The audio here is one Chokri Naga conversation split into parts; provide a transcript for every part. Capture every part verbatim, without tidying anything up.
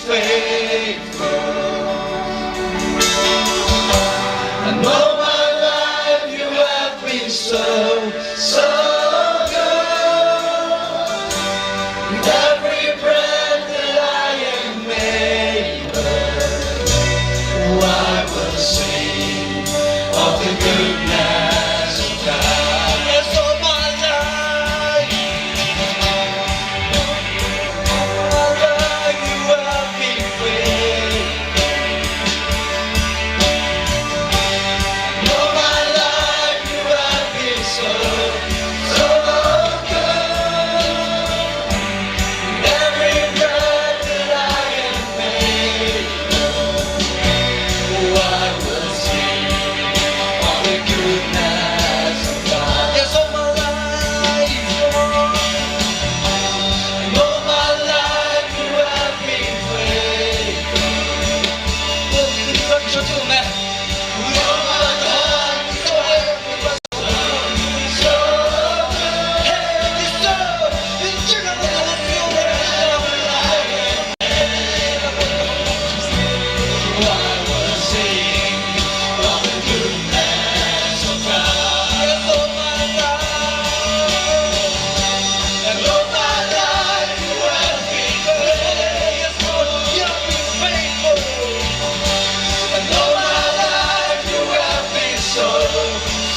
faithful. And all my life you have been so, so good. With every breath that I am able, I will sing of the goodness of God. Yes, all my life, all my life you have been faithful. All my life you have been so, so good. Every breath that I am able, oh, I will sing of the goodness of God. Yes, all my life, all my life you have been faithful. And all my life you have been so,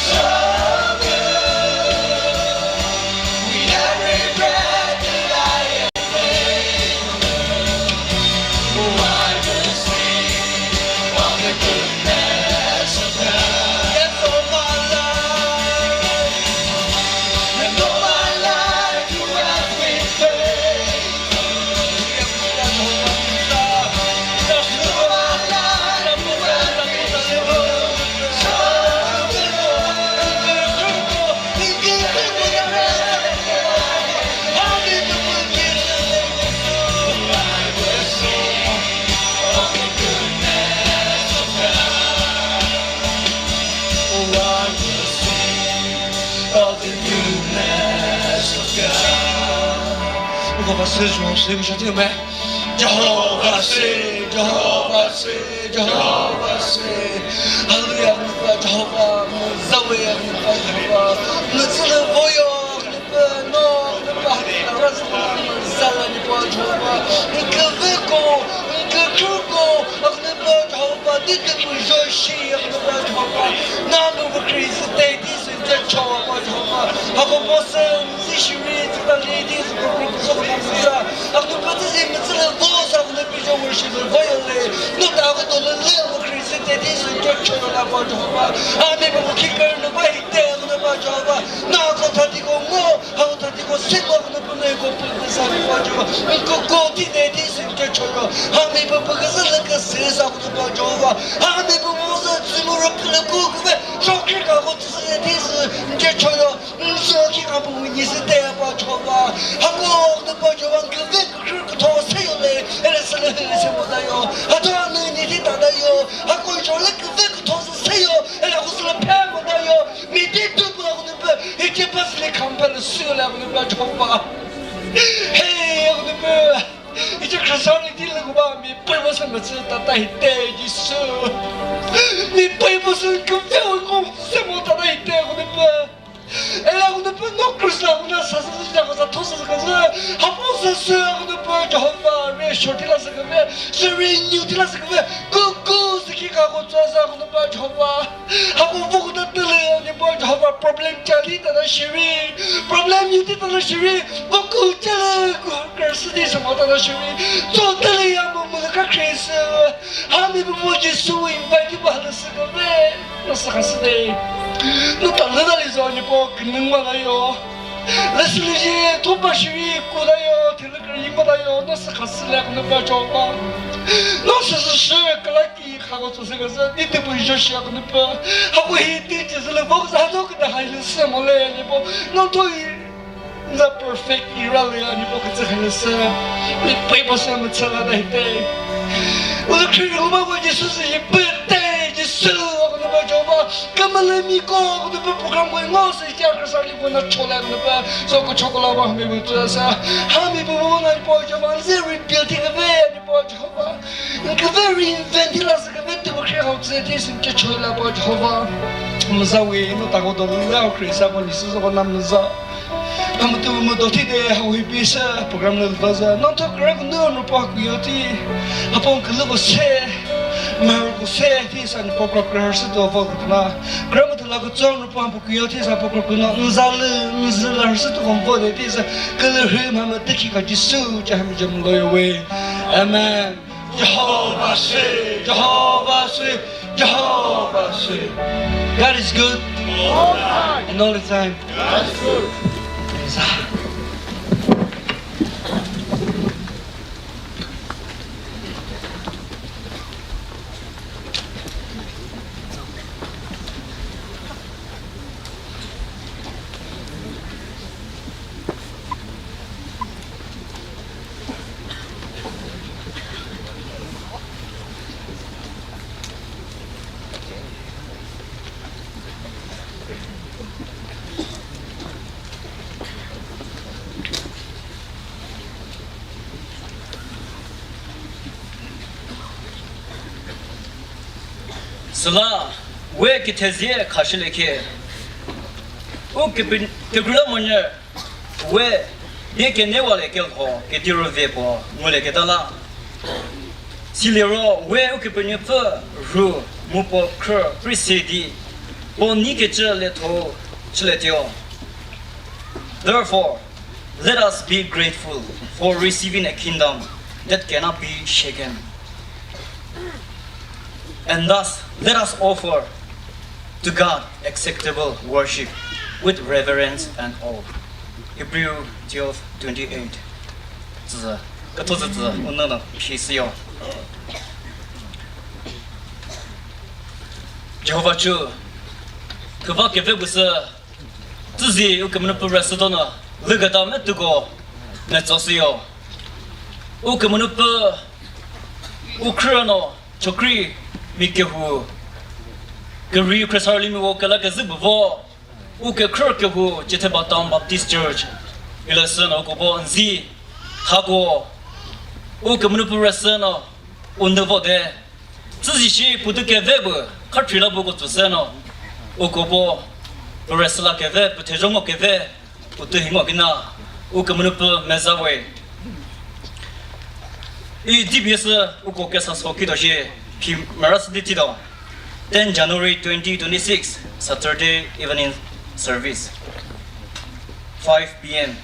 so good. With every breath that I am able, oh, I will sing of the goodness of God. Yes, all my life, and all my life you have been faithful. Of the goodness of God. Jehovah says, Jehovah says, Jehovah says, Jehovah says. Hallelujah, Jehovah, Jehovah, Jehovah. Mütsülü voyo, no, Jehovah, Jehovah. Nküveko, nküküko, Jehovah, dite kujo shi, Jehovah, Jehovah. Namu bu Christ te di sünce Jehovah, Jehovah. Hako bosen, zishiri, zita lidi, ziko, ziko, ziko. Jehovah, dite mütsülü vosa, Jehovah, bijo worship voyo le. No ta ko dole le bu Christ te di sünce Jehovah, Jehovah. Ami bu kikar no ba hite, Jehovah, Jehovah. Na ko thati ko ngo, ha ko thati ko se ko, Jehovah, ne ko pü sa, Jehovah, Jehovah. Ko ko ti ne di sünce Jehovah. Ami bu bu sa le ke se sa, Jehovah, Jehovah. Ami bu bu sa zimuro pele ko ko ve. Shokri ka ko ti se di sünce Jehovah. Nso ki ka bu ni se te pa Jehovah. Ha ko Jehovah, Jehovah, ke ve kükre kükro se yo le. Ele se le, ele se mo da yo. Ha to ne ni ti ta da yo. Ha ko jo le ke ve kükro se yo. Ele ko se le pe mo da yo. Mi ti tu bu la ko ne pe. He je pa se le kam pa le su le ko ne pe Jehovah. Hey, ko ne pe. Ice Christianity lü kuba mi püh püh sü mütsü tata hite Jisu. Mi püh püh sü küpfü ko semo tata hite ko ne püh. Ele ko ne püh no Christian ko na sa sa sa ko sa tho sa sa ko sa. Hapo sa sü ko ne püh Jehovah re shorty la sa ko ve. Sü re new ti la sa ko ve. Ku ku sü ki ka ko sa sa ko ne püh Jehovah. Hako voko ta tülü ani po Jehovah problem chali tata shiri. Problem yuti tata shiri. Voko chale ko kar sidi sama tata shiri. So tülü ya mo mülü ka Christ. Hami bu mo Jisu invite ba halü sü ka ve. Na sü ka sü de. No ta lü da li zo ani po kününg ma da yo. Lü sü lü ji to ba shiri ko da yo. Thilü kri ma da yo. Na sü ka sü le ko na ba Jehovah. No sü sü sü ka la ki. Hako tsüsü küsü, ni tüpü jo shi ako nüpü. Hako hi ti chisü lü vok sa zo küta hai lü sü mo le ni po. No to hi, za perfect ira lü ya ni po kütsü hai lü sü. Ni püh püh sü mütsü la da hite. Uzu khri ru ma ko Jisu sü yi püh te Jisu ako nüpü Jehovah. Kümülü mi ko ako nüpü program ko ngo sü ya küsa li ko na chola nüpü. So ko chokola ba mi mütsü sa. Ha mi bu bu na po Jehovah. Zeri building ve ni po. Jehovah, nke very inventive la sü keve tüvü khre hau tsü ti sü ke choi la po Jehovah. Mza we no ta ko do la o Christ a ko ni sü ko na mza. Kamu tu mu do ti de hau hi pi sa program le va za. No to kra ku no no pa ku yo ti. Hapon ku lu ko se. Mar ku se ti sa ni program kra sü do vo na. Kra mu tu la ku chon no pa Kuyo thisa pokro kuno nzalü nzüla rüsü tuko mvo de thisa külü rhü mha mütü khi ka Jisu cha hami jam lo yo we. Amen. Jehovah say, Jehovah say, Jehovah say. God is good. All the time. And all the time. God is good. Yes, sir. Süla, we küthezie khashile khe. U küpün, kükrüla monye, we, ye kene wale kelho, ketiru ve po, ngule ketala. Siliro, we u küpünye pfü, ru, mu po krü, prisedi, po ni kechü le tho, chile tio. Therefore, let us be grateful for receiving a kingdom that cannot be shaken. And thus, let us offer to God acceptable worship with reverence and awe. Hebrew twelve twenty-eight. Tsü, ka to tsü, tsü, unna na, shi si yo. Jehovah chu, küva küve bu sü, tsüzi u kümünu pü rest tona, lügata me tuko, me tsosü yo. U kümünu pü, u krüno, chokri, mi kehu, keri kresar limi wo kala kezü bu vo, u ke krü kehu, Chetheba Town Baptist Church, ilesü no kubo nzi, hako, u kümünu pü rest no, u nüvo de, Tsüzi shi putu keve bu, khatri la bu ko tsüseno, u kobo, püresü la keve, püthejo ngo keve, putu hi ngo kina, u kümünu pü meza we. I D B S u ko kesa so kido shi, phi mera sü di tido. Ten January twenty twenty-six, Saturday evening service. Five P M,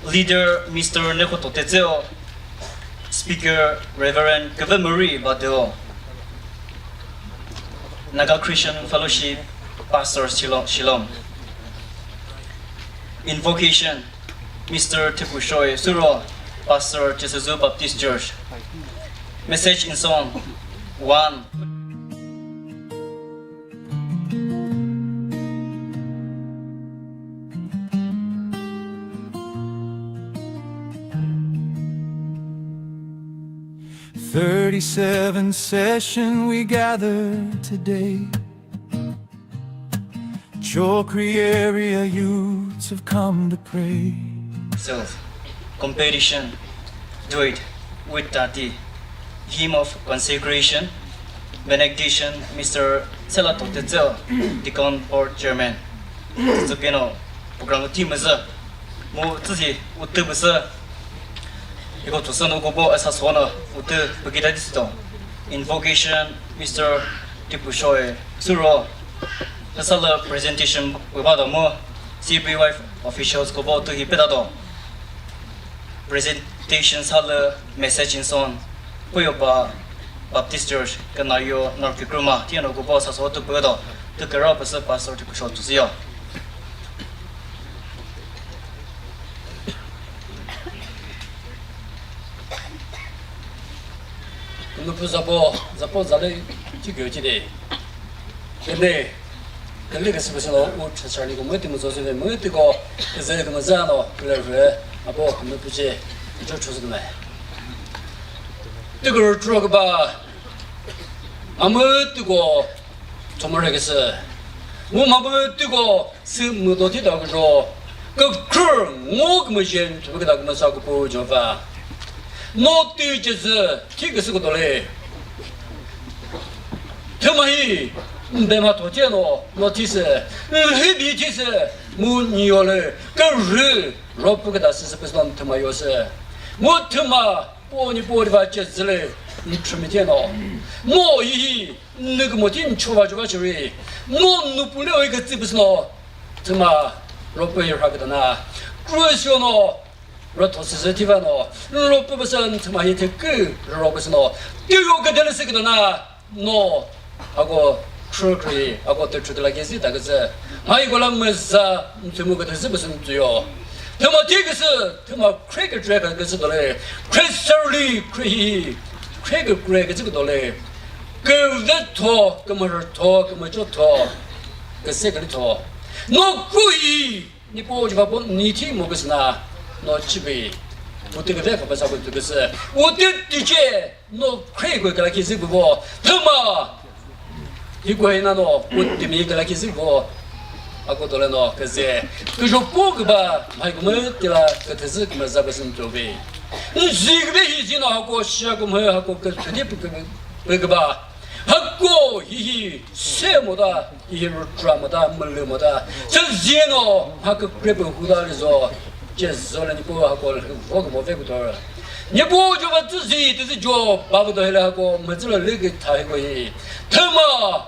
Leader Mister Nekhoto Tetseo, Speaker Reverend Kevemuri Badeo, Naga Christian Fellowship, Pastor Shilom, Shilom. Invocation, Mister Tepushoe Suro, Pastor Jesusu Baptist Church. Message in song, one. Thirty-seven session we gather today. Chokri area youths have come to pray. Self competition, do it with Tati. Hymn of consecration, benediction, Mister Selato Tetseo, Deacon Board Chairman. Tsüpino program team zü mu tsüzi utü bü sü. Iko tsüsü no kobo esa sona utü pükita disito. Invocation, Mister Tipushoe Suro. Sasa la presentation pübado mu C B Y officials kobo utü hi pedado. Presentation sala message in son. Puyo ba Baptist Church, Kanayo, North Kikruma, tiano kubo saso tu pedo, tu kero pese pastor tu kusho tu siyo. Kunu pu zapo, zapo zale, chi kyo chi de. Kene, kali kasi pese lo, u chachali ko, mwe ti mo zo se, mwe ti ko, keze ko mo za no, kule re, apo, kunu pu che, jo chu se me. Tüko rütro küba, amütüko tsomore küsü. Mu mha mütüko sü müdo thita küzho. Kükre ngo kümüzhe thüpü küta kümüsa küpü Jehova. No tüce zü, thi küsü küdo le. Thüma hi, mbe ma thoce no, no thisü, lhi bi thisü, mu nyi yo le, kürü, ro pü küta süsü püsü no thüma yo sü. Mu thüma, po ni po riva ce zü le, ntrümi ce no. No yi hi, nü kümüti nchova chova chiri. No nupu le oi kütsü püsü no. Thüma, ro pü yi rha küta na. Kürü sü no. Ro tho süsü thiva no, ro pü püsü thüma hi thekü ro püsü no. Tüyo küdele sü küdo na, no, ako, khrü khrü, ako tü chukela kezi ta küzü. Mai kola müza, thümu küdesi püsü tüyo. Thüma thi küsü, thüma khrü kü khrü küsü dole. Khrü sarli, khrü hi, khrü kü khrü küsü dole. Küve tho, kümür tho, kümür cho tho. Küsü küli tho. No kui. Nipo jiva po ni thi mo küsü na, no chibi. Mu tü küve khapü sa pü tü küsü. U tü tüce, no kre kwe kala kizü pü vo. Thüma. Hi kwe na no, u tü mi kala kizü vo. Ako dole no, küzü. Küzü po küba, mai kümü tila, kütüzü kümü za püsü ntu bi. Nzi küve hi zi no, hako shia kümü, hako kütüdi pü küba. Hako hihi se mo ta, hihi rutra mo ta, mülü mo ta. Sü zeno, hako krepe huda lizo. Ce zo le nipo hako vo mo ve kutor. Nipo jo va tü zi, tü zi jo, ba kutor hele hako, müzü lo lüki tha hiko hi. Thüma,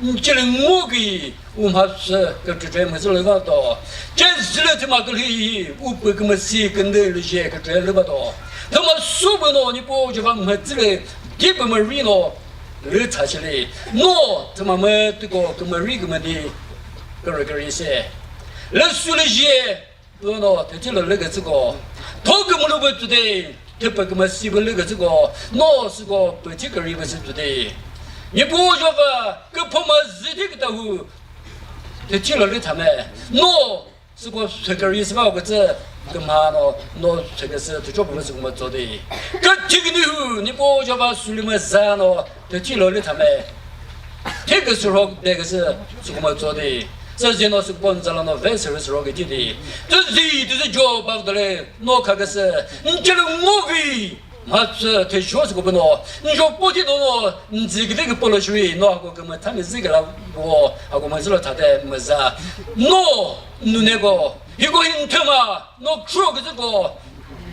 ncele ngo ki, umha sü, ke tre tre müzü lo va to. Ce zile thüma ke hi, u pü ke müsi, ke nde le je, ke tre le va to. Thüma su bu no, nipo jo va müzü le, di pü mü ri no, lü tha chili. No, thüma mütüko, kümüri kümüdi, kürü kürü se. Lü sü lü jie, pü no, thüthi lü lü kütsüko. Tho kümülu pü tüde, thüpü kümüsi pü lü kütsüko. No, süko, pü thi kürü pü sü tüde. Nipo jova, küphoma züdi kütahu, thüthi lü lü thame. No, süko secretary sü ba kütsü kümha no, no secretary sü tücho pü sü kümütso de. Kü thikini hu, nipo jova sülü mü za no, tüchi lo lü thame. Thikü sü rok de küsü sü kümütso de. Sü zino sü pon za la no ve sü sü rok de. Tü zi, tü zi jo ba de le, no kha küsü. Nchele ngo vi. Mha tsü thüzho sü ko püno, njo poti do no, nzi küve kü polo shuri, no hako kümü thami zi küla bo, hako mha zilo thate müza. No, nuneko, hiko hin thüma, no kro küzüko,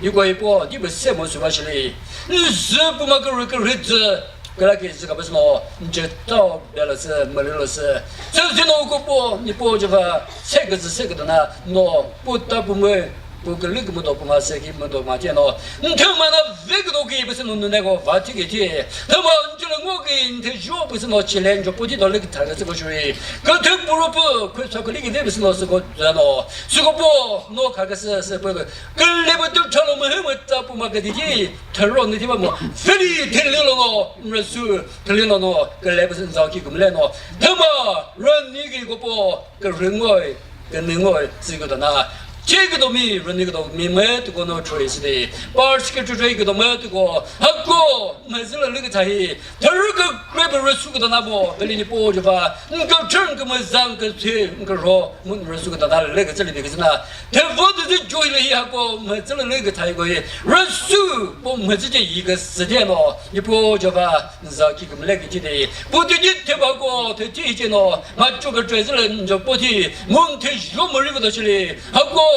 hiko hipo, di pü se mo sü ba shili. Nzi pü ma kürü kürü zü, küla ki zü ka püsü no, nje tao bela sü, mülü lo sü. Sü zi no ko po, nipo jova, se küzü se küdana, no, pu ta pu mü, Pu külü kümüdo pü ma se ki müdo ma che no. Nthüma na ve küdo ki püsü no nune ko va thi ki thi. Thüma nchele ngo ki nthü jo püsü no chile njo pu thi do le ki thare sü ko shuri. Kü thü puru pü kü sa külü ki ve püsü no sü ko za no. Sü ko po no kha küsü sü pü. Külü pü tü thalo mü hü mü ta pu ma kü thi thi. Thero ni thi ba mo. Feli theli lo no. Mre sü theli lo no. Külü püsü nzao ki kümle no. Thüma rani ki ko po. Kürü ngoi, künü ngoi, zü küdo na. Che küdo mi, rüni küdo mi, me tüko no choi sü de. Par secretary küdo me tüko. Hako, me zü lü lü kütha hi. Thürü kü krebe rüsu küdo na bo, beli nipo jova. Nkü chün kü me zang kü thi, nkü ro, mun rüsu küdo na lü kü zü lü bi kü zü na. Thüvo de zü joy lü hi hako, me zü lü lü kütha hi ko hi. Rüsu, bo me zü je yi kü sü de no. Nipo jova. Za ki kümle ki chide. Pu tü ji theba ko, thü chi che no. Ma chu ka tre zile njo po thi. Mun thü jo mo ri ko do chile. Ha ko.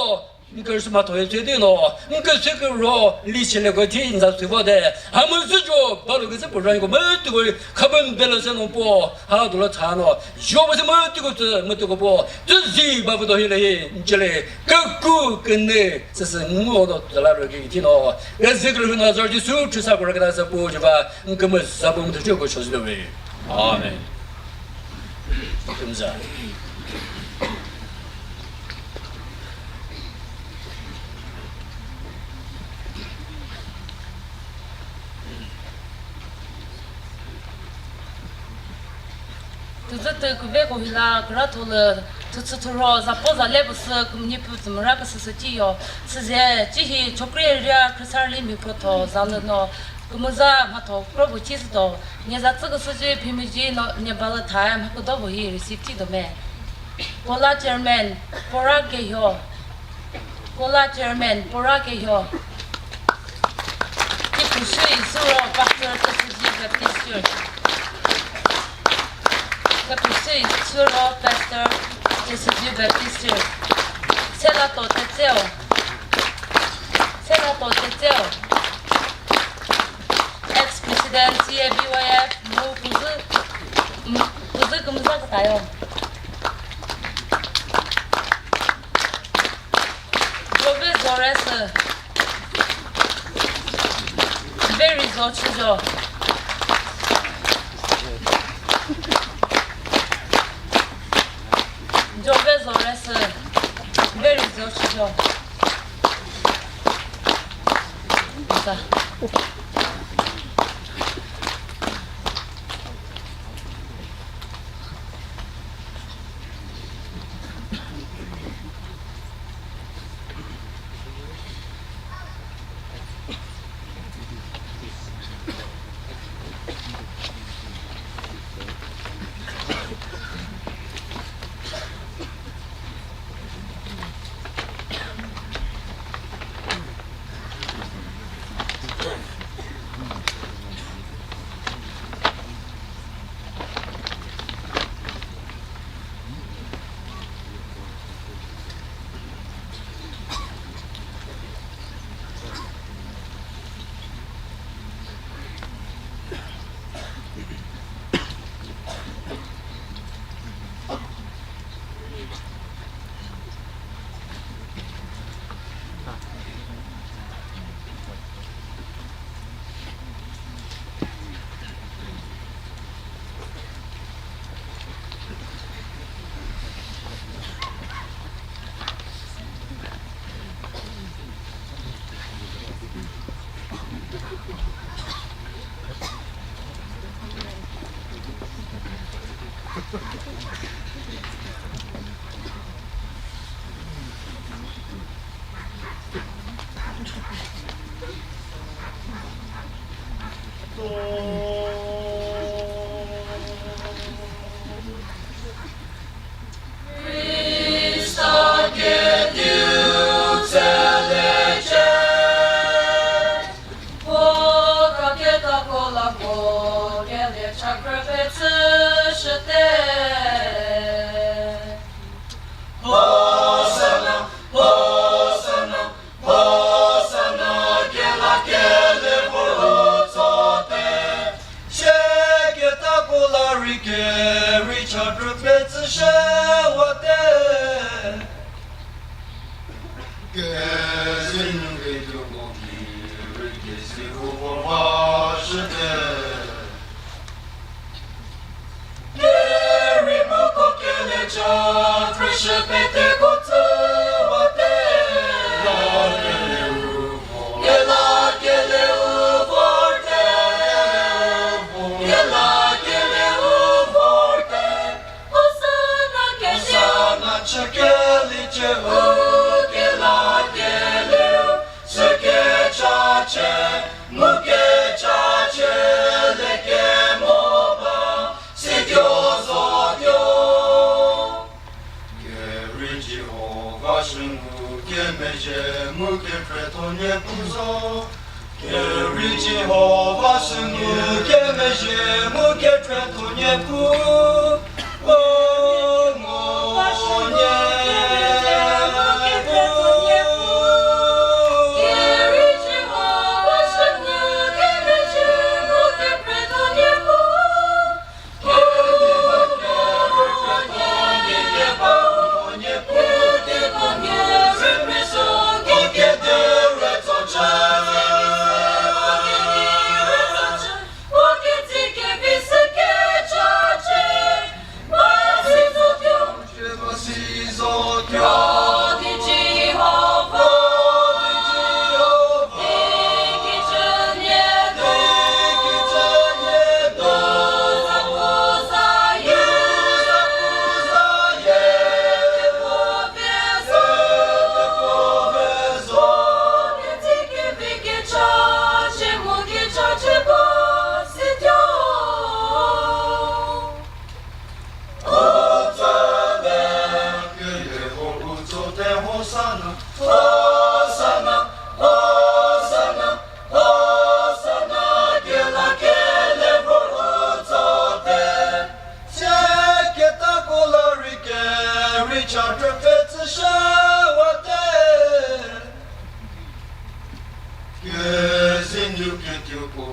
Nker sü ma thoye che de no. Nker sü ke ro. Li chile ko thi nza sü vo de. Ha mu zü jo. Ba lo ke se po ran ko. Ma tu ko. Kha ben be lo se no po. Ha do lo tha no. Jo ba se ma tu ko tü. Ma tu ko po. Tü zi ba bu do hi le hi. Nchele. Ke ku ke ne. Se se ngo do la ro ki thi no. Ke zi ke ro na zor ji su chu sa ko ra ke da se po je ba. Nkümüzü zapumütü choko chozüdüve. Amen. Nkümüzü. Tüzü tü küve kohila küratho lü tütsü thüro zapo zale püsü kümüni pü tsümüra küsüsü chiyo. Süze chihi chokri area Khrisarli mi pütho zalü no kümüza mhatho krobo chisü do. Nye za tsü küsü ji phimiji no nye balü thae mha küdo bo hi receive chi do me. Kola chairman Pora Kehyo. Kola chairman Pora Kehyo. Kepüsü Suro Pastor, J C G Baptist Church. Selato Tetseo. Selato Tetseo. Ex-President C A B Y F, mu kuzü, mu kuzü kümüza kütayo. Jove Zoresi. Very Zochijo. Jove Zoresi. Very Zochijo. Isa. Hosanna, Hosanna, Hosanna, kela kele voro tsote. Sheke ta kola rike, richa trupe tsü shewate. Ke sinu ke tu koki, rike si kubo vashete. Sükechachie, mukhechachie, leke moba, sityo zotyo. Keri Jehova shüngu kemezhe, mukekretho nyepu zo. Keri Jehova shüngu kemezhe, mukekretho nyepu.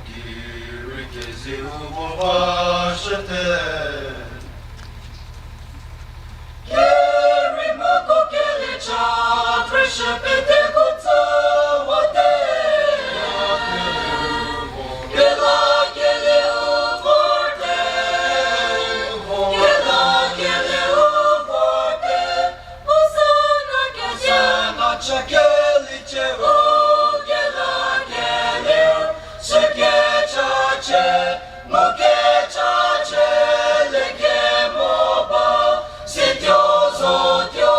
Kiri kezi ubo ba shete. Kiri moko kele cha trishe pete kutsa wate. Kela kele ubo te. Kela kele ubo te. Hosanna kele. Hosanna cha kele che u kela kele. Seke cha che, mo ke cha che, le ke mo ba, si tyo zo tyo.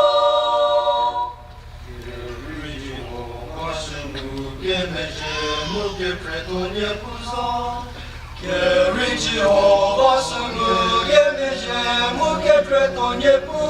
Kiri Jehova süngu ke meje mu ke preto nye puza. Kiri Jehova süngu ke meje mu ke preto nye pu.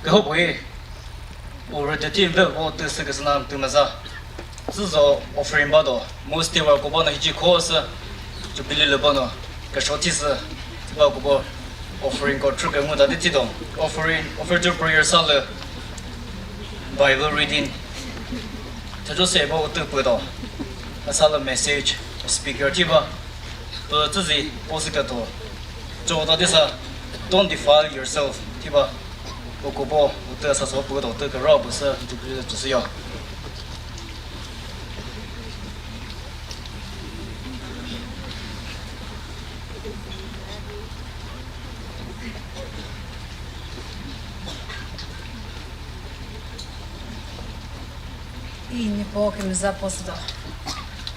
Kehopoi, o rüteti ve vo tüsü küsüna tümüza. Süzo offering ba do, mu steward ko ba no hichi kho sü, Jubilee lü ba no, kesho thi sü, ba ko ba offering ko trük ngu ta di thi do. Offering, offer to prayer sa lü, Bible reading. Thüjo se ba o tü pü do. Sa lü message, speaker thi ba. Pü tsüzi po sü küto. Cho ta disa, "Don't defile yourself," thiba. Ukobo, utü sa so pü to, utü kürao pü sü, utü pü sü yo. I Niepoo kümüza po sü do.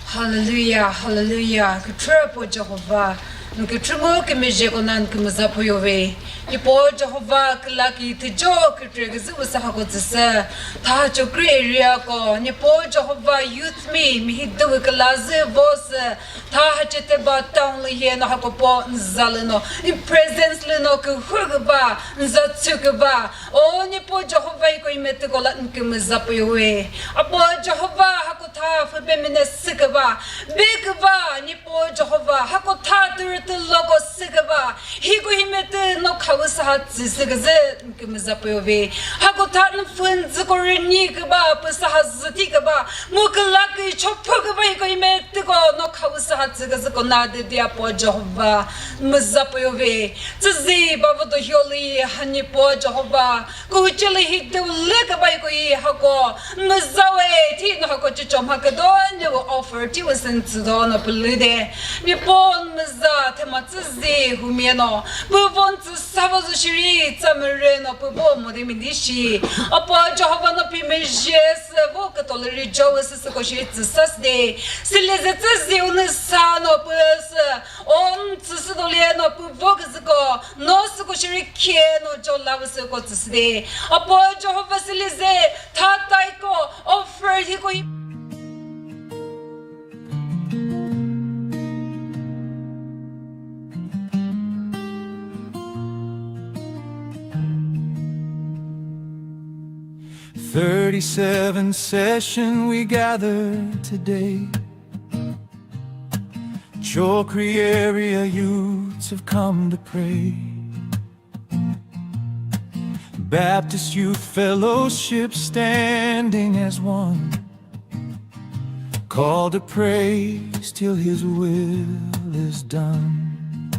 Hallelujah, hallelujah. Kükre po Jehovah. Nü kükre ngo kümüzhe ko nan kümüza po yo ve. Niepoo Jehovah küla ki thüjo kükre küzü usa hako tsüsü. Tha chokri area ko. Niepoo Jehovah youth mi, mi hi dü küla zü vo sü. Tha hachete ba town lü ye no hako po nza lü no. In presence lü no kühü küba, nza tsü küba. O Niepoo Jehovah iko i metü kola n kümüza püyo we. Apo Jehovah hako tha fübe mine sü küba, be küba, Niepoo Jehovah hako tha türütü loko sü küba. Hiko hi metü no khawu saha tsü sü küzü n kümüza püyo we. Hako tha n fün zü ko rünyi küba, pü saha zü thi küba. Mu küla kü chopho küba hiko i metü ko no khawu saha tsü küzü ko na de dia po Jehovah. Müza püyo ve. Tsüzi bavo do hioli hani po Jehovah. Kuchili hi dü le kübai ko i hako. Müza we thi no hako chichom ha küdo ne offer thi wesen tsüdo no pülüde. Niepoo müza thüma tsüzi humie no. Püvon tsü savo zu shiri tsa müre no püvo mo de mindi shi. Apo Jehovah no pi me je se vo kütolü ri jo wesen sü ko shi tsü sas de. Sili ze tsüzi unü sa no pü sü. On tsüsü doliye no pü vo küzüko, no süko shiri khie no jo la vüsüko tsüsü de. Apo Jehovah sili ze, tha taiko, offer hiko hi. Thirty-seven session we gather today. Chokri area youths have come to pray. Baptist Youth Fellowship standing as one. Called to praise till his will is done.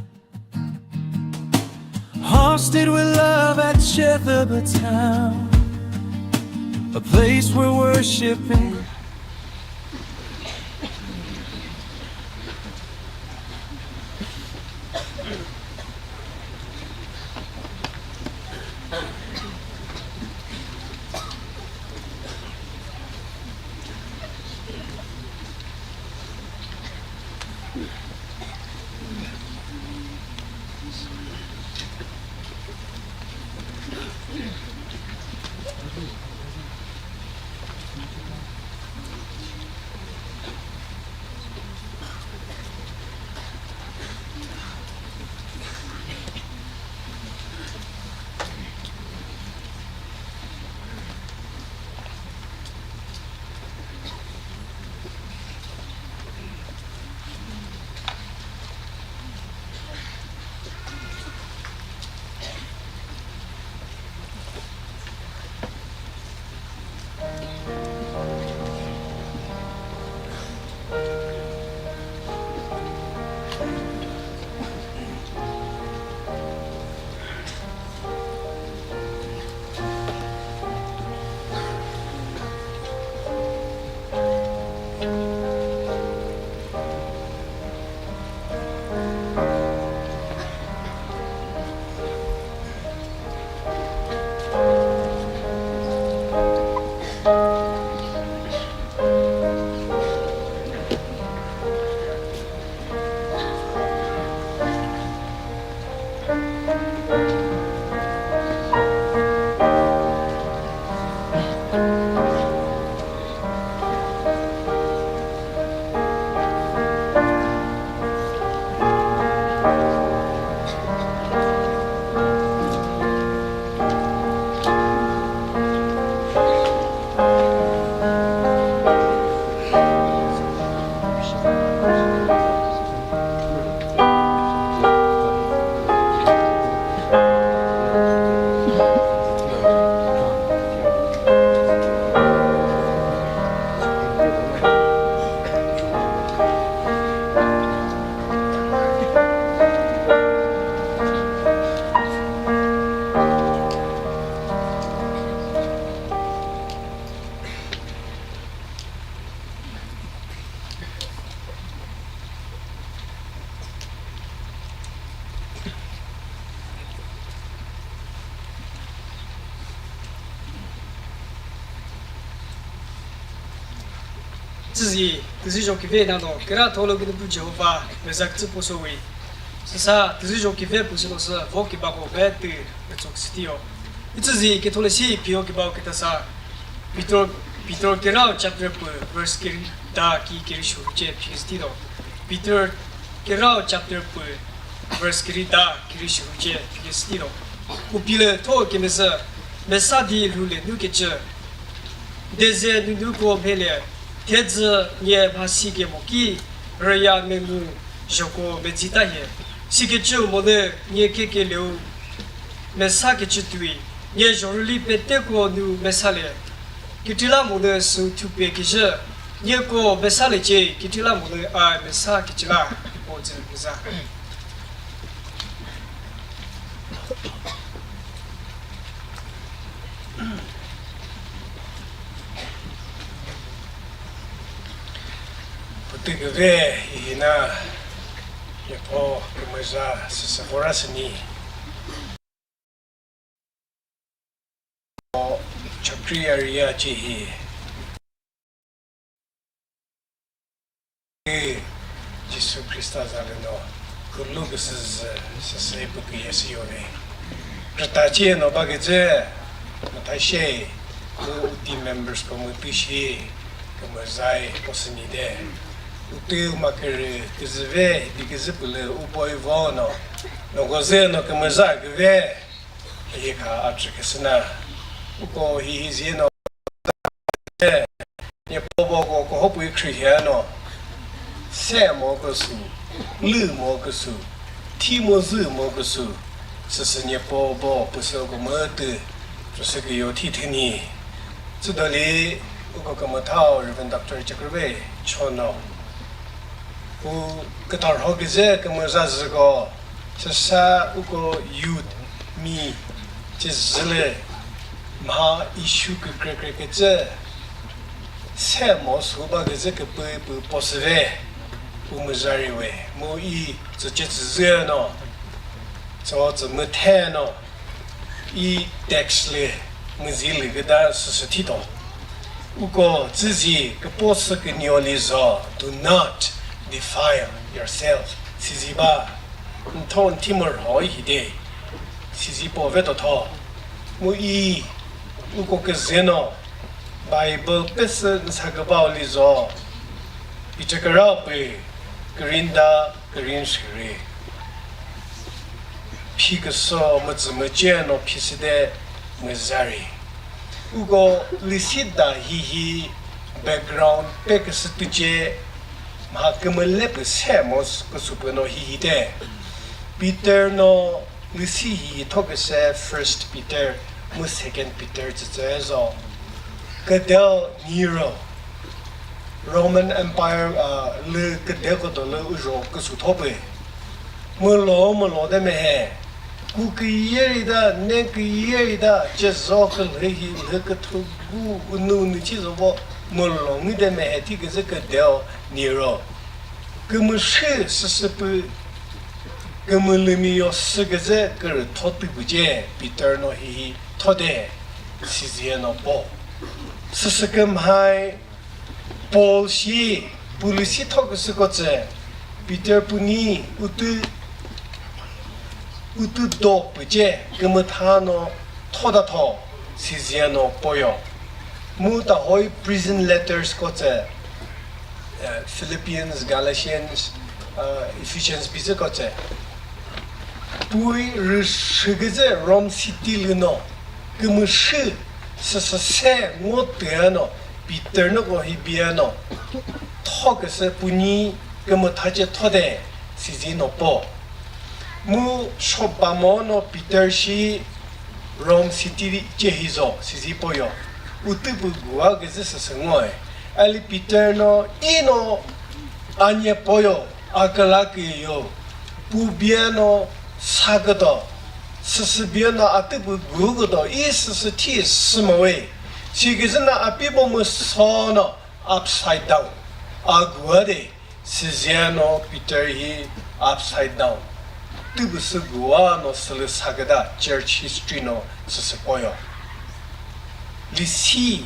Hosted with love at Shethaba town. A place where worship and Tsüzi, tüzü jo kive nano, kera tholo kinu pu Jehovah, meza kütsü poso wi. Sasa, tüzü jo kive pu sino sü, vo kibako ve tü, metsok sitiyo. Itsüzi, kethole si, pio kibao ketasa. Peter, Peter kerao chapter pu, verse keri da ki keri shuru che, phi sitiyo. Peter kerao chapter pu, verse keri da, keri shuru che, phi sitiyo. Kupile tho kemeza, mesa di lule nu keche. Deze nunu ko mhele, thedzü nye mhasi kemo ki, rüya mengu joko medzita he. Sikechü mole nye keke leu, mesa kechü tui, nye jorüli peteko nu mesa le. Kitila mole su thupe kejü, nye ko mesa le che, kitila mole a mesa kechila, o zü meza. Pütü küve ihina, yepho kümüza süsü khora süni. O chakri area chihi. Jisu Khrista zalüno külu küsüzü süsü püküye sü yore. Rütachi no bageze mütashe ku uti members ko mütüshi kümüzai posünide. Utü makürü küzüve diküzü pülü uboi vono. Nogoze no kümüza küve. Yikha atsü küsüna. Uko hihi zino. Nye pobo ko ko hopui khri hiano. Se mo küsü, lü mo küsü, thi mo zü mo küsü. Süsü nye pobo püsü ko mütü. Püsü ki yo thi thini. Tsüdali uko kümüthao Reverend Doctor Chakrabe chono. U kütar ho küze kümüza züko. Süsa uko youth mi chizüle mha issue kükrekre kütsü se mo suba küzü küpü pü posüve umüzari we mu i tsüche tsüzüno tso tsü mütheno i text lü müzi lü küda süsü thito. Uko tsüzi küposü künyo lizo, do not defile yourself. Sizi ba, ntho nthimür ho hide. Sizi po veto tho. Mu i, uko küzeno, Bible pesü nsa kübao lizo. Ichekara pü, kürinda, kürin shiri. Phi küso mütsü müce no phi side müzari. Uko lisi da hihi background pe küsü tüce mha kümüle pü se mo küsü pü no hihi de. Peter no lisi hihi tho küse First Peter mu Second Peter tsütsü zo. Küdeo Nero. Roman Empire, uh, lü küdeko dolü ujo küsü thopü. Mülo, mülo de mehe. Ku küyeri da, ne küyeri da, ce zo külhü hi lü küthu gu unu unu chi zo vo mülo ngi de mehe thi küzü küdeo Nero. Kümüshü süsüpü kümülümi yo sü küzü kürü thotü püce Peter no hihi thode sizie no po. Süsü kümhai Paul shi pülüsi thoküsü kotsü, Peter puni utü, utü do püce kümütha no thoda tho, sizie no poyo. Mu ta hoi prison letters kotsü, eh, Philippians, Galatians, eh, Ephesians bizü kotsü. Pui rüshü küzü Rome City lüno, kümüshü süsü se ngo tüyano, Peter no ko hi biyano, tho küsü puni kümüthace thode sizi no po. Mu shoba mo no Peter shi Rome City ce hizo sizi poyo. Utüpü gua küzü süsü ngoe. Ali Peter no ino anye poyo. Aküla küyo, pu bia no sa küdo, süsü bia no atüpü gu küdo, i süsü thi sü mo we. Siküzü na api bo mu so no upside down. A gua de, sizie no Peter hi upside down. Tüpü sü gua no sülü sa küda church history no süsü poyo. Lisi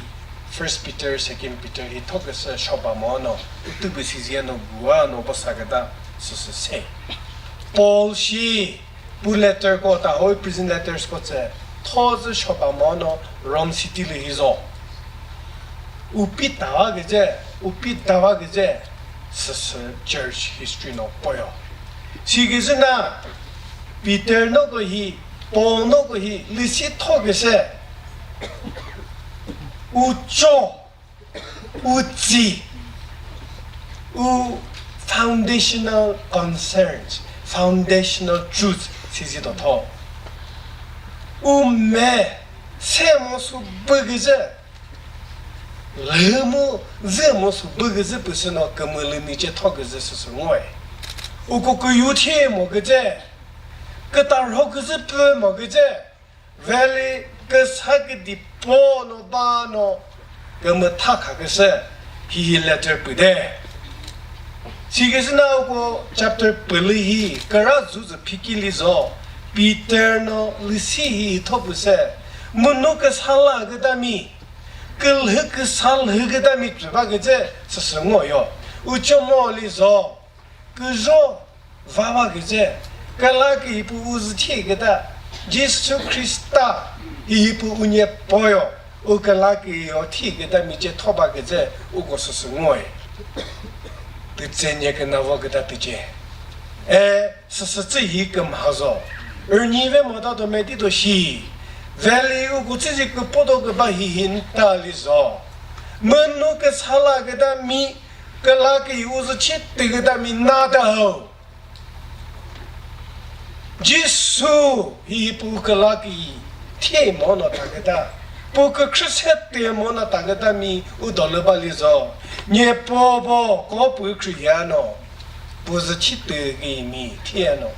First Peter, Second Peter hi thoküsü shoba mono, utübü sizie no gua no bosa küta süsü se. Paul shi pu letter ko ta hoi prison letters ko tse thozü shoba mono Rome city lü hizo. Upi tawa küzü, upi tawa küzü süsü church history no poyo. Si küzü na Peter no ko hi, Paul no ko hi lüsi thoküsü ucho, utsi, u foundational concerns, foundational truths sizi to tho. U me se mo su bü küzü, lü mu zü mo su bü küzü püsü no kümülü mi che thokü zü süsü ngoyi. Uko küyu thi mo küzü, küta rho küzü pü mo küzü, veli küsa küdi po no ba no kümütha kha küsü hihi letter pü de. Si küzü na uko chapter pülü hi küra zuzü phikili zo, Peter no lüsi hi thopüse, münu küsa la küta mi, külhü küsa lhü küta mi trüba küzü süsü ngoyo. Ucho mo li zo, küzho vava küzü, küla kü ipu uzü thi küta, Jisu Khrista ipu unye poyo, u küla kü yo thi küta mi che thoba küzü, uko süsü ngoyi. Tütse nye küna vo küta tüce. E, süsü tsü hi kümhazo. Ürünyi ve mota do meti do shi. Veli uko tsüzi küpo do küba hi hi nta li zo. Münu küsa la küta mi, küla kü uzü chi tü küta mi na ta ho. Jisu hi pu küla kü thi mo no ta küta. Pu kükre se tü mo no ta küta mi u do lü ba li zo. Nye po bo ko pu kri ya no. Pu zü chi tü kü mi thi ya no.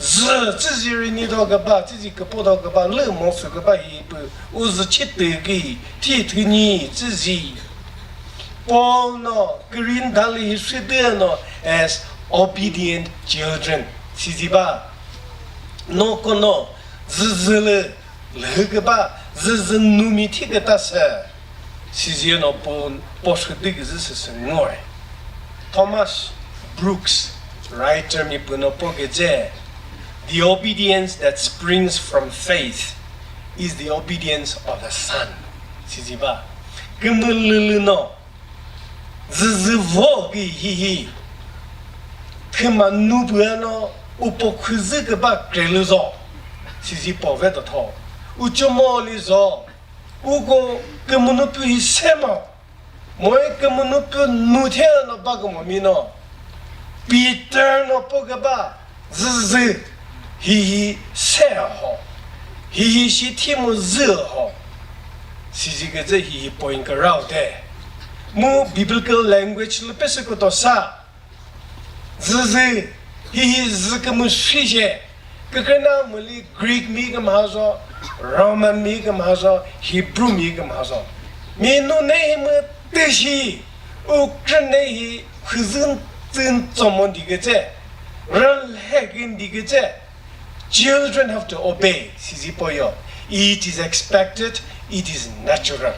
Zü, tsüzi ri ni do küba, tsüzi küpo do küba, lü mo sü küba hi pu uzü chi tü kü thi thü ni tsüzi. Paul no, Corinth dali hi sü tü no, as obedient children. Sizi ba. No ko no, zü zü lü, lü küba, zü zü nu mi thi küta se. Sizi no po, po sü tü küzü süsü ngoyi. Thomas Brooks, writer mi pü no po küzü, "The obedience that springs from faith is the obedience of the Son." Sizi ba. Kümülülü no, zü zü vo kü hihi, thüma nu püa no, upo khüzü küba krelü zo. Sizi po ve do tho. Ucho mo li zo. Uko kümünu pü hi se mo. Moi kümünu pü nu the no ba kümo mi no. Peter no po küba zü zü hihi se ho. Hihi shi thi mu zü ho. Sizi küzü hihi point kürao de. Mu biblical language lü pesü küto sa. Zü zü, hihi zü kümüshi she, kükrenamoli Greek mi kümhazo, Roman mi kümhazo, Hebrew mi kümhazo. Mi nune hi mütüshi, ukrüne hi khüzün tsün tsomo dikütse, rülhe kün dikütse, children have to obey, sizi poyo. It is expected, it is natural.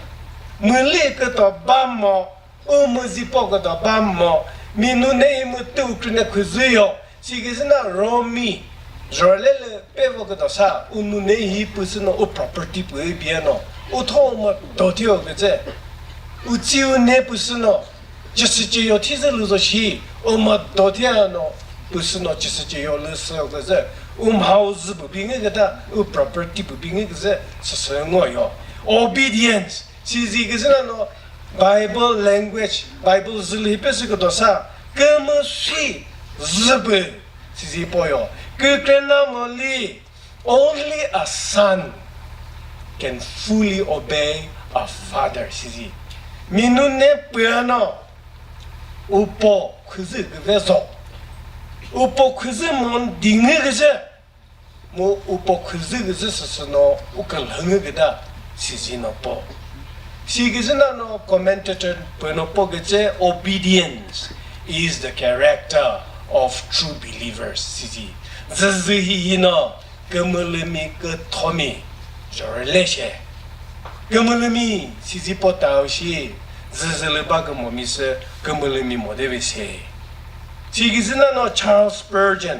Müli küto bamo, u müzi po küto bamo, mi nune hi mütü ukrüne khüzüyo, siküzü na Romi, Jorele lü pevo küto sa, u nune hi püsü no, u property pü biya no, u tho ma do thiyo kütse, u tsi u ne püsü no, chisüce yo thizü lü zo shi, u ma do thiya no, püsü no chisüce yo lü sü kütse, u mhau zü pü bi nge küta, u property pü bi nge kütse, süsü ngoyo. Obedience. Sizi küzü na no Bible language, Bible zü lü hi pesü küto sa, kümüshi zü pü, sizi poyo. Kükrenamoli, only a son can fully obey a father, sizi. Mi nune püa no, upo khüzü küve zo. Upo khüzü mon dingü küzü. Mu upo khüzü küzü süsü no u külhüngü küta sizi no po. Siküzü na no commentator pü no po kütse, "Obedience is the character of true believers," sizi. Zü zü hihi no kümülümi küthomi jorele she. Kümülümi sizi po tao shi, züzülü ba kümomi sü kümülümi mo de ve se. Sikizü na no Charles Spurgeon,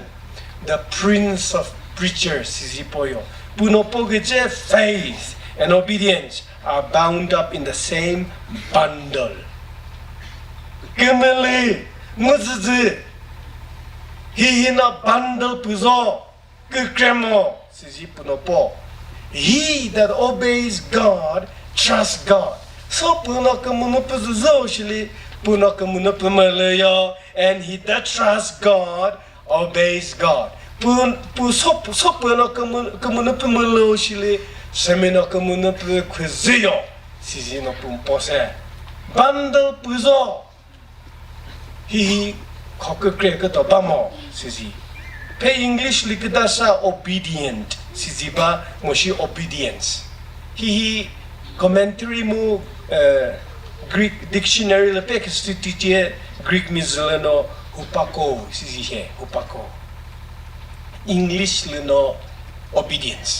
the Prince of Preachers, sizi po yo. Puno po küce faith and obedience are bound up in the same bundle. Kümülü, mu züzü, hihi na bundle püzo. Kükre mo, sizi puno po. He that obeys God trusts God. So puno kümünu pü züzü shili, puno kümünu pü mülü yo. And he that trusts God obeys God. Pun, pu so, so puno kümü-, kümünu pü mülü shili, semino kümünu pü khüzü yo. Sizi no pun po se. Bundle püzo. Hihi kho kükre küto ba mo, sizi. Phe English li küta sa obedient, sizi ba mo shi obedience. Hihi commentary mu, eh, Greek dictionary lü pe küsü tüce Greek mi zülüno hupako, sizi he, hupako. English lü no obedience.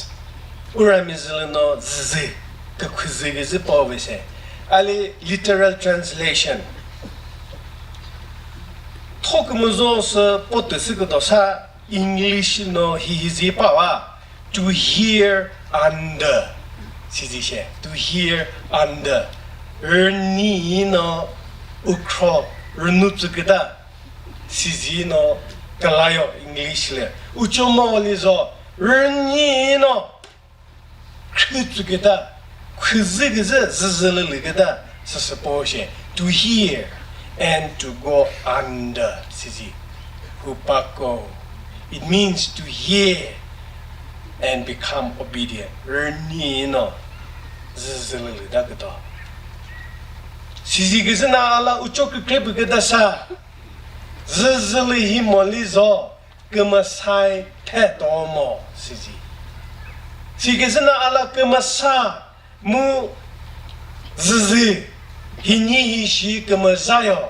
Urami zülü no züzü, kükhüzü küzü po ve se. Ali literal translation. Tho kümüzo sü po tüsü küdo sa English no hihi zi pa va. To hear under. Sizi she. To hear under. Rüni no ukhro rünu tsü küta. Sizi no külayo English lü. Ucho mo lizo, rünyi no. Khütsü küta, khüzü küzü, züzülü lü küta, süsü po she. To hear and to go under, sizi. Hupako. It means to hear and become obedient. Rünyi no, züzülü lü da küto. Sizi küzü na ala ucho kükre büküta sa. Züzülü hi moli zo, kümüsai phe tomo, sizi. Sikizü na ala kümüsa mu züzü, hini hi shi kümüza yo,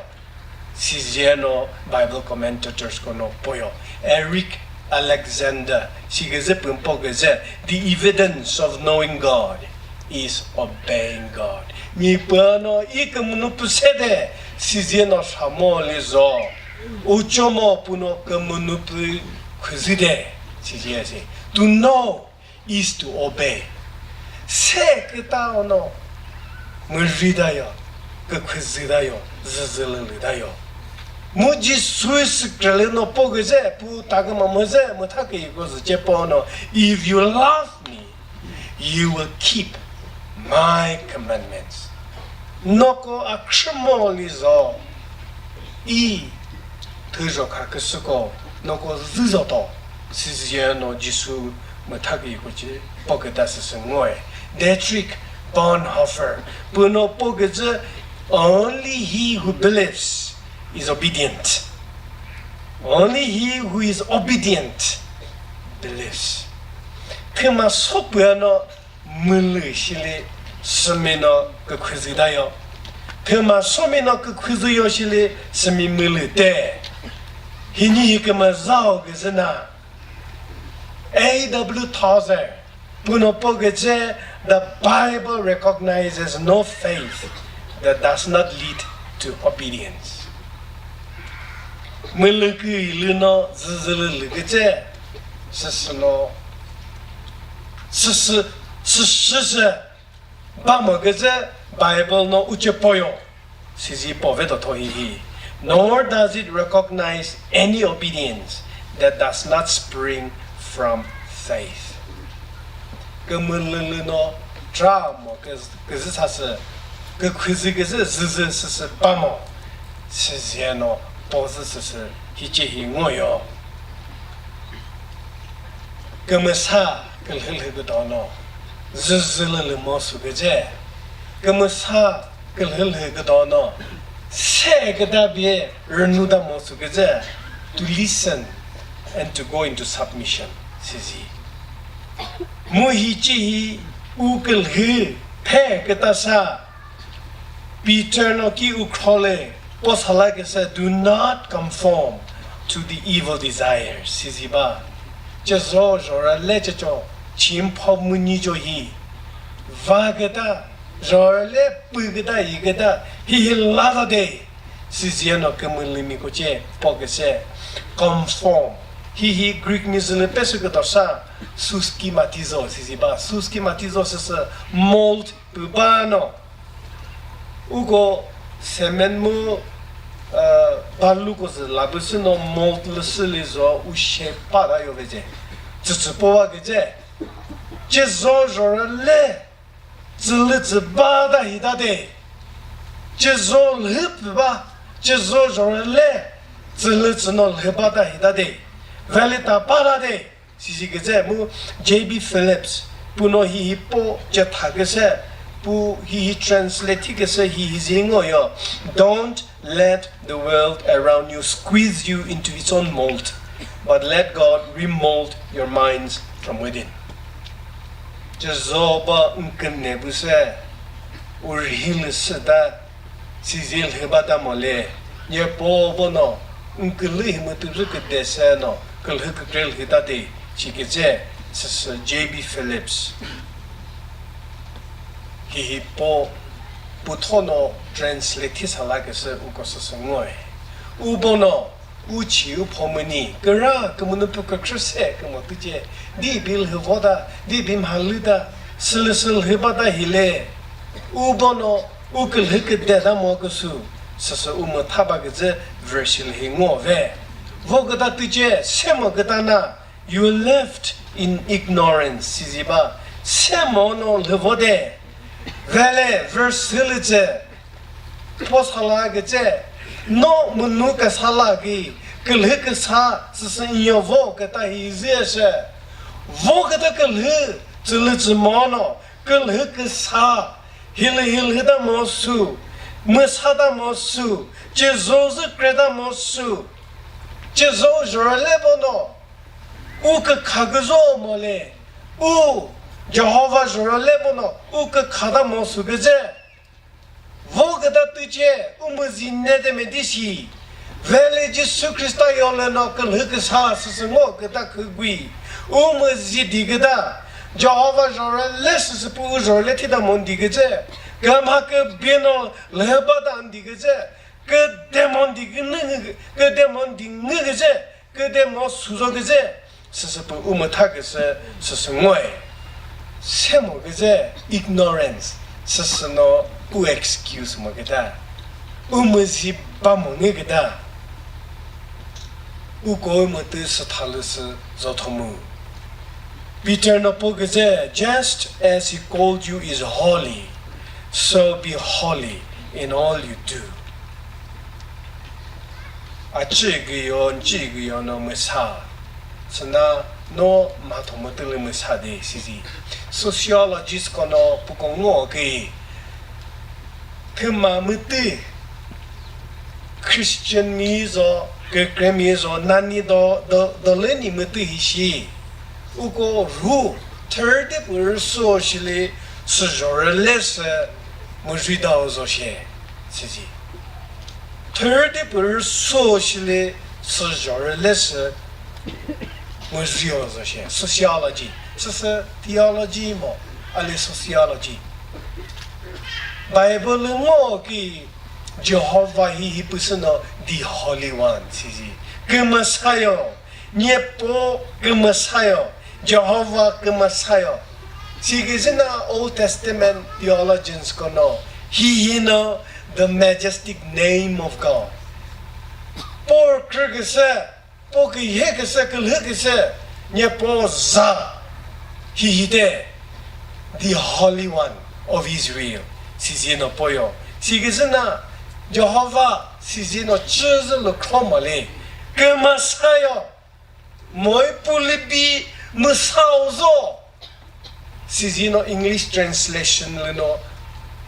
sizi no Bible commentators kono poyo. Eric Alexander, sikizü pümpo küzü, The Evidence of Knowing God is Obeying God. Mi püno i kümünu pü sede, sizi no samo lizo. Uchomo puno kümünu pü khüzü de, sizi ase. To know is to obey. Se küta no, müri da yo, kükhüzü da yo, züzülülü da yo. Mu Jisu sü krele no po küzü, pu taküma müzü, mütha küyi ko zü ce po no, if you love me, you will keep my commandments. Noko akhümo lizo, i thüzho kha küsüko, noko züzo to, sizi no Jisu mütha küyi ko ce po küta süsü ngoe. Dietrich Bonhoeffer, puno po küzü, only he who believes is obedient. Only he who is obedient believes. Thüma so püano mülü shili sümi no kükhüzü da yo. Thüma sümi no kükhüzü yo shili sümi mülü te. Hini hi kümüzao küzü na. A W Tozer, puno po küzü, the Bible recognizes no faith that does not lead to obedience. Mülükü ilü no züzülülü küzü, süsü no, süsü, süsü, süsü, bamo küzü, Bible no uche poyo. Sizi pove to thohi hi. Nor does it recognize any obedience that does not spring from faith. Kümülülü no tra mo küzü sasü, kükhüzü küzü züzü süsü bamo, sizi no pozü süsü hice hi ngoyo. Kümüsa külhülhü küdo no, züzülülü mo su küzü, kümüsa külhülhü küdo no, se küda bi rünu da mo su küzü, to listen and to go into submission, sizi. Mu hice hi u külhü phe küta sa, Peter no ki u khrole, po sala küse, do not conform to the evil desires, sizi ba. Che zo zhora le che cho, chim pho mu ni jo hi. va küta, zhorüle pü küta, yi küta, hihi la ta de. Sizi no kümülümiko ce po küse conform. Hihi Greek mi zülü pesü küto sa, suskimatizo sizi ba. Suskimatizo süsü mold pü ba no. Uko cement mu, uh, balu ko zü la püsü no mold lü sü li zo u shape pa da yo vece. Tsütsü po va küce. Ce zo zhorüle tsülütsü ba ta hita de. Ce zo lhü pü ba, ce zo zhorüle tsülütsü no lhü ba ta hita de. Veli ta ba ta de. Sizi küce mu J B Phillips, pu no hihi po ce tha küse, pu hihi translate thi küse hihi zi ngo yo. Don't let the world around you squeeze you into its own mold, but let God remold your minds from within. Ce zo ba n küne pü se, u rhi lü sü ta, sizi lhü ba ta mo le, nye po bo no, n külü hi mütü rü küde se no, külhü kükre lhü ta de, ci küce, süsü J B Phillips. Hihi po, pu tho no translate thi sa la küsü uko süsü ngoyi. U bo no, u ci u pho müni, küra kümünu pü kükre se kümo tüce, di bi lhü vo ta, di bi mha lü ta, sülü sülü lhü ba ta hile, u bo no, u külhü küde ta mo küsü, süsü u mütha ba küzü verse lü hi ngo ve. Vo küta tüce, se mo küta na, you left in ignorance, sizi ba, se mo no lhü vo de. Vele, verse sülüce, po sa la küce, no münu küsa la ki, külhü küsa, süsü nyo vo küta hi zü she. Vo küta külhü, tsülütsü mo no, külhü küsa, hilü hilhü ta mo sü, müsa ta mo sü, ce zo zü kre ta mo sü, ce zo zhorüle bo no, u kükha küzho mo le, u Jehova zhorüle bo no, u kükha ta mo sü küce. Vo küta tüce, u müzi ne de medisi. Veli Jisu Khrista yo lü no külhü küsa süsü ngo küta khü gui. U müzi di küta. Jehova zhorüle süsü pü u zhorüle thita mon di küce. Kümha kübi no lhü ba ta di küce. Kü demon di ngü, kü demon di ngü küce. Küde mo süzo küzü, süsü pü u mütha küsü, süsü ngoyi. Se mo küzü ignorance, süsü no u excuse mo küta. U müzi ba mo ngi küta. U ko u mütü sü thalü sü zotho mu. Peter no po küzü, just as he called you is holy, so be holy in all you do. A chü küyo, n chü küyo no müsa. Süna no mhatho mütülü müsa de sizi. Sociologist kono puko ngo ki. Thüma mütü. Christian mi zo, kükre mi zo, nani do, do, do leni mütü hi shi. Uko ru, thirty pü rüso shili, süzhorüle sü, müzhida uzo she. Sizi. Thirty pü rüso shili süzhorüle sü müzhio zo she. Sociology. Süsü theology mo, ali sociology. Bible ngo ki Jehovah hihi püsüno the Holy One sizi. Kümüsayo, Nyepo kümüsayo. Jehovah kümüsayo. Sikizina Old Testament theologians kono, hihi no the majestic name of God. Por krüküse, po kühe küse, külhü küse, Nyepo za, hihi te, the Holy One of Israel, sizi no poyo. Sikizina Jehovah, sizi no chüzü lü kromali, kümüsayo. Moi pulü bi müsao zo. Sizi no English translation lü no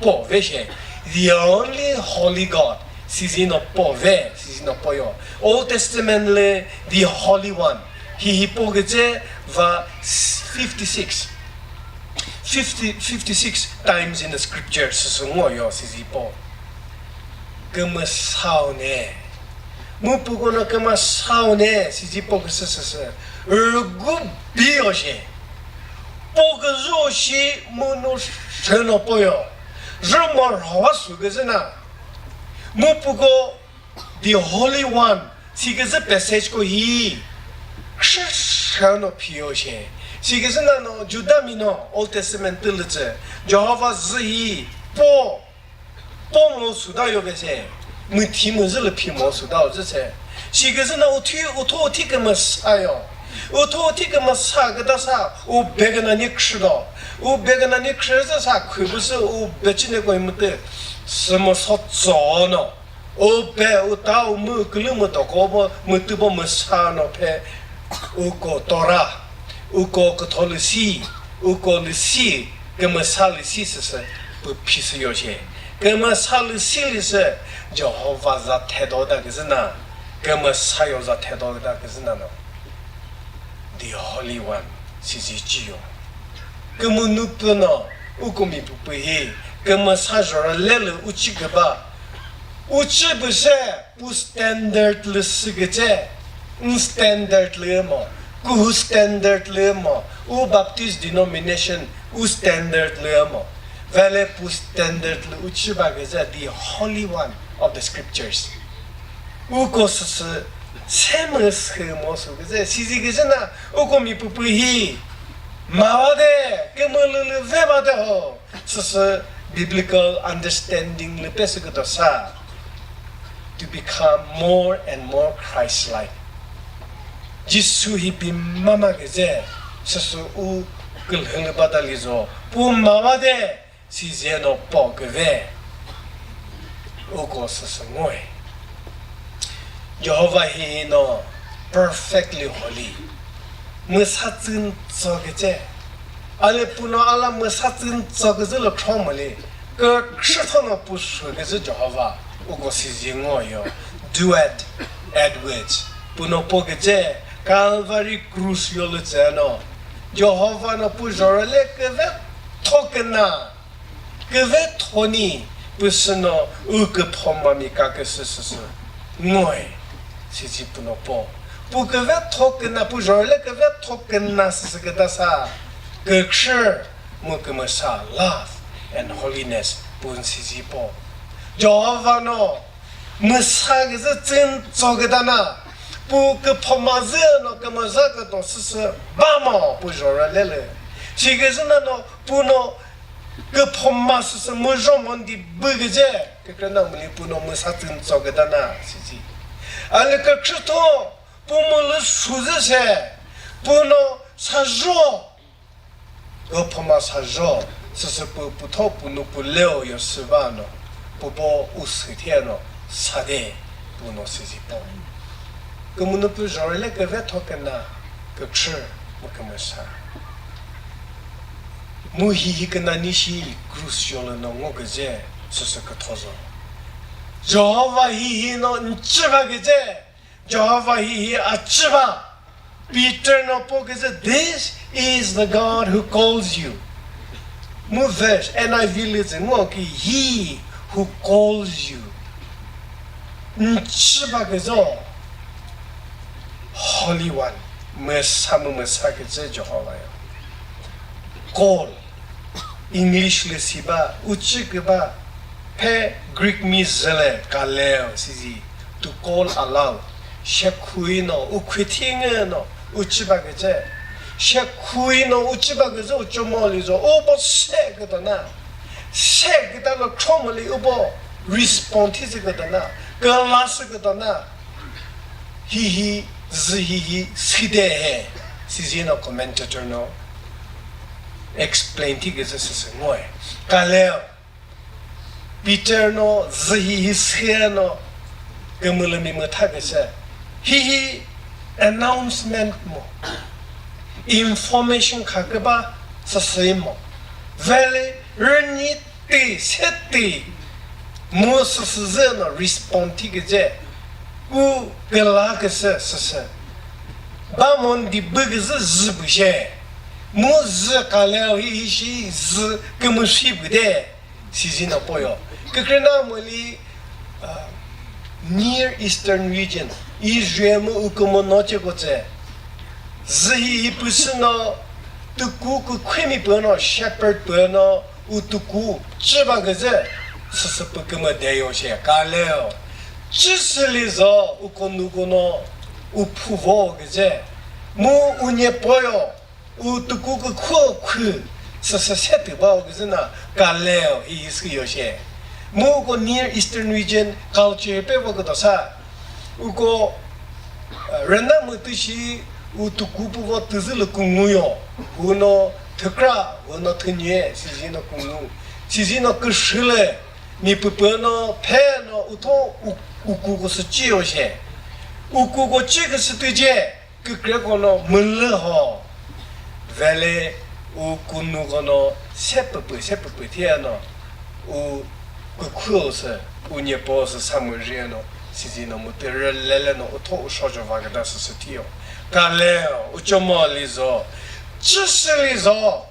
po ve she. The only holy God. Sizi no po ve, sizi no poyo. Old Testament lü the Holy One. Hihi po kütse va fifty-six. Fifty, fifty-six times in the scripture süsü ngoyo sizi po. Kümüsao ne. Mu pukono kümüsao ne, sizi po küsü süsü. Rügu biyo she. Po küzü shi mu no sheno poyo. Rümo rhawa sü küzü na. Mu puko the Holy One. Si küzü passage ko hi. Khrishano phiyo she. Si küzü na no Juda mi no Old Testament tülütsü. Jehovah zü hi po. Po mo suda yo be se, müthi müzü lü phi mo suda o zü se. Shi küzü na uthi, utho uthi kümüsa yo. Utho uthi kümüsa küta sa, u be küna ni khrü do. U be küna ni khrü zü sa, khü bu sü u be chine koi mütü. Sü mo so tso no. U be, u ta, u mü, külü mü do ko bo, mütü bo müsa no phe. U ko Torah. U ko kütho lü si. U ko lü si. Kümüsa lü si süsü pü phi sü yo she. Kümüsa lü si lü sü Jehovah za thedo ta küzü na. Kümüsa yo za thedo ta küzü na no. The Holy One, si zi chi yo. Kümünu pü no, u kumi pü pü hi. Kümüsa zhorüle lü u chi küba. U chi pü se, pu standard lü sü küce, n standard lü mo, kuhu standard lü mo, u Baptist denomination u standard lü mo, vele pu standard lü u chiba küce, the Holy One of the Scriptures. U ko süsü, se mü sü mo sü küce, sizi küce na, u ko mi pü pü hi, ma va de, kümülü lü ve va de ho. Süsü biblical understanding lü pesü küdo sa, to become more and more Christ-like. Jisu hi bi mama küzü, süsü u külhü lü bata lizo, pu mama de, si zeno po küve. U ko süsü ngoyi. Jehovah hi no perfectly holy. Müsa tsün tso küce. Ale puno ala müsa tsün tso küzü lü khro mali. Kükhrütho no pu sü küzü Jehovah. U ko sizi ngo yo. Duet Edwards. Puno po küce Calvary Cruise yo lü tsü no. Jehovah no pu zhorüle küve tho küna. Küve thoni püsü no u küphoma mi ka küsü süsü ngoyi, sizi puno po. Pu küve tho küna, pu zhorüle küve tho küna süsü küta sa, kükhrü mu kümüsa, love and holiness pun sizi po. Jehovah no müsa küzü tsün tso küta na, pu küphoma zü no kümüza küto süsü ba mo pu zhorüle lü. Si küzü na no puno küphoma süsü müzho mondi bü küce, kükrenamoli puno müsa tsün tso küta na, sizi. Ale kükhrütho, pu mülü sü zü se, puno sa zho, küphoma sa zho, süsü pu, pu tho, pu nu, pu leo yo sü va no, pu bo u sü thie no, sa de, puno sizi po. Kümünu pü zhorüle küve tho küna, kükhrü mu kümüsa. Mu hihi küna ni shi cruise yo lü no ngo küzü süsü kütho zo. Jehovah hihi no n chü va küzü, Jehovah hihi a chü va. Peter no po küzü, "This is the God who calls you." Mu verse N I V lü zü ngo ki, "He who calls you." N chü va küzü Holy One, müsa mu müsa küzü Jehovah yo. Call, English lü si ba, u chü küba, phe Greek mi zü lü kaleo sizi, to call aloud. She khui no, u khui thi nge no, u chü ba küzü. She khui no, u chü ba küzü, u chü mo li zo, u bo se küta na. Se küta lo chro mo li, u bo respond thi zü küta na. Küla sü küta na. Hihi, zü hihi, side he. Sizi no commentator no explain thi küzü süsü ngoyi. Kaleo, Peter no, zü hihi side no, kümülü mi mütha küzü. Hihi announcement mo. Information kha küba süsü mo. Veli rünyi ti, se ti, mu süsü zü no respond thi küzü, u küla küsü süsü. Ba mondi bü küzü zü bü she. Mu zü kaleo hihi shi zü kümüshi bü de, sizi no po yo. Kükrenamoli, uh, Near Eastern region, Israel mu u kümüno che ko tse. Zü hihi püsü no, tuku kükhwimi püno, shepherd püno, u tuku chü ba küzü, süsü pü kümüde yo she, kaleo. Chü sü lizo, u konuko no, u phuvo küzü, mu u nyepoyo, u tuku kükhwü khü, süsü se tü ba küzü na, kaleo, hi hi sü yo she. Mu uko Near Eastern region culture pe vo küdo sa, uko, eh, rüna mütü shi u tuku pü vo tüzü lü kungu yo, huno thükra, huno thünye, sizi no kungu, sizi no küshü lü, mi püpü no, phe no, utho u-, uku ko sü chi yo she. Uku ko chi küsü tüce, kükre kono mülü ho. Vele u kunu kono sepüpü, sepüpü thiya no, u kükhuo sü, u nyepo sü samüri no, sizi no mütü rülele no, utho u shojo va küta süsü thiyo. Kaleo, u chomo lizo, chüsü lizo,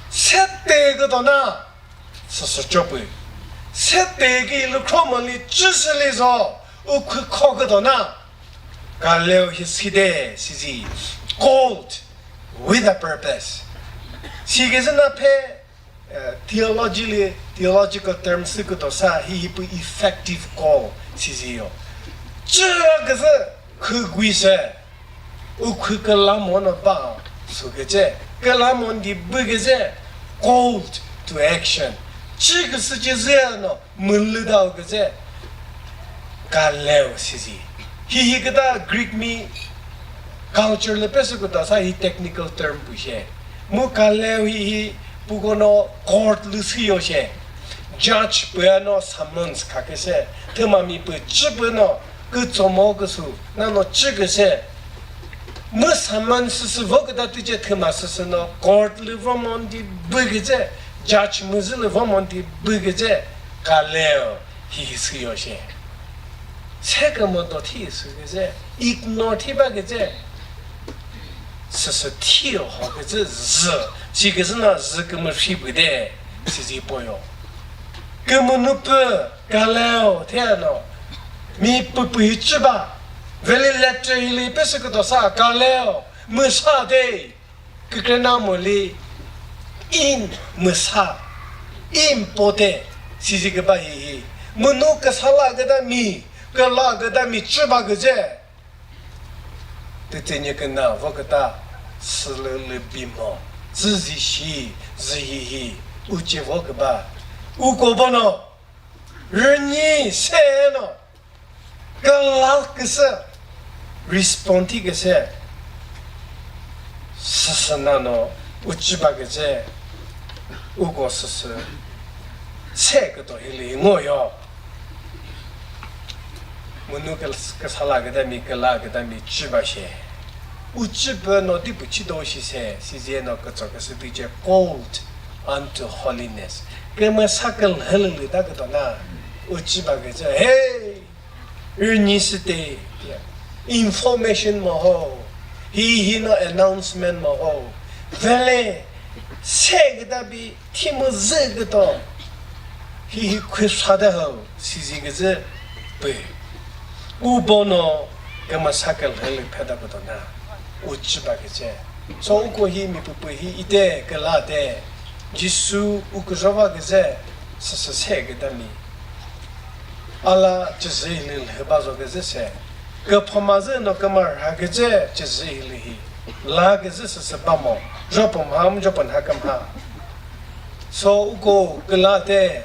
sete küdo na, süsü chopü. Sete ki lükro mali chüsü lizo, u khükho küdo na. Kaleo hi side, sizi, called with a purpose. Sigezi na phe, eh, theology li, theological terms küdo sa, hi hi pü effective call, sizi yo. Chüra küzü, khügui se, u khü külamo no ba, sükece, külamo ndi bükece, called to action. Chü küsü cezü no, mülü dao küzü, kaleo sizi. Hi hi küta Greek mi culture lü pesü küta sa hi technical term pü she. Mu kaleo hi hi pukono court lü sü yo she. Judge püano summons kha küse. Thüma mi pü chü püno kütsomo küsu. Nano chü küse. Mu summons süsü vo küta tüce thüma süsü no court lü vo mondi büküce. Judge müzü lü vo mondi büküce. Kaleo. Hi hi sü yo she. Se kümüdo thi sü küzü, ignore thi ba küzü. Süsü thi ho küzü zü. Si küzü na zü kümüshi bide. Sizi poyo. Kümünu pü kaleo the no. Mi pü pü hi chü ba. Veli letter hili pesü küdo sa kaleo. Müsa de. Kükre na moli in müsa, in pote, sizi küba hihi. Münu küsala küta mi, küla küta mi chü ba küzü. Tütse nye küna vo küta, sülü lü bimo, zü zi shi, zü hihi, uche vo küba. Uko bono, rünyi se no. Küla küsü, respond thi küsü, süsü nano, u chü ba küzü, uko süsü, se küto hili ngo yo. Münu küs-, küsala küta mi, küla küta mi chü ba she. U chü pü no di pü chü do shi se, sizi no kütso küsü tüce called unto holiness. Kümüsa külhülü lü ta küto na, u chü ba küzü, hey! Ü nyi süte, information mo ho, hi hi no announcement mo ho, vele se küta bi thi müzü küto, hi hi khwi sa de ho, sizi küzü pü. U bono kümüsa külhülü pheta küto na, u chü ba küzü. So uko hi mi pü pü hi ite küla te, Jisu u küzho va küzü, süsü se küta mi. Ala chüzü hilü lhü ba zo küzü se. Küphoma zü no kümarha küzü chüzü hilü hi. La küzü süsü bamo. Zhopo mha mu zhopo nha kümha. So uko küla te,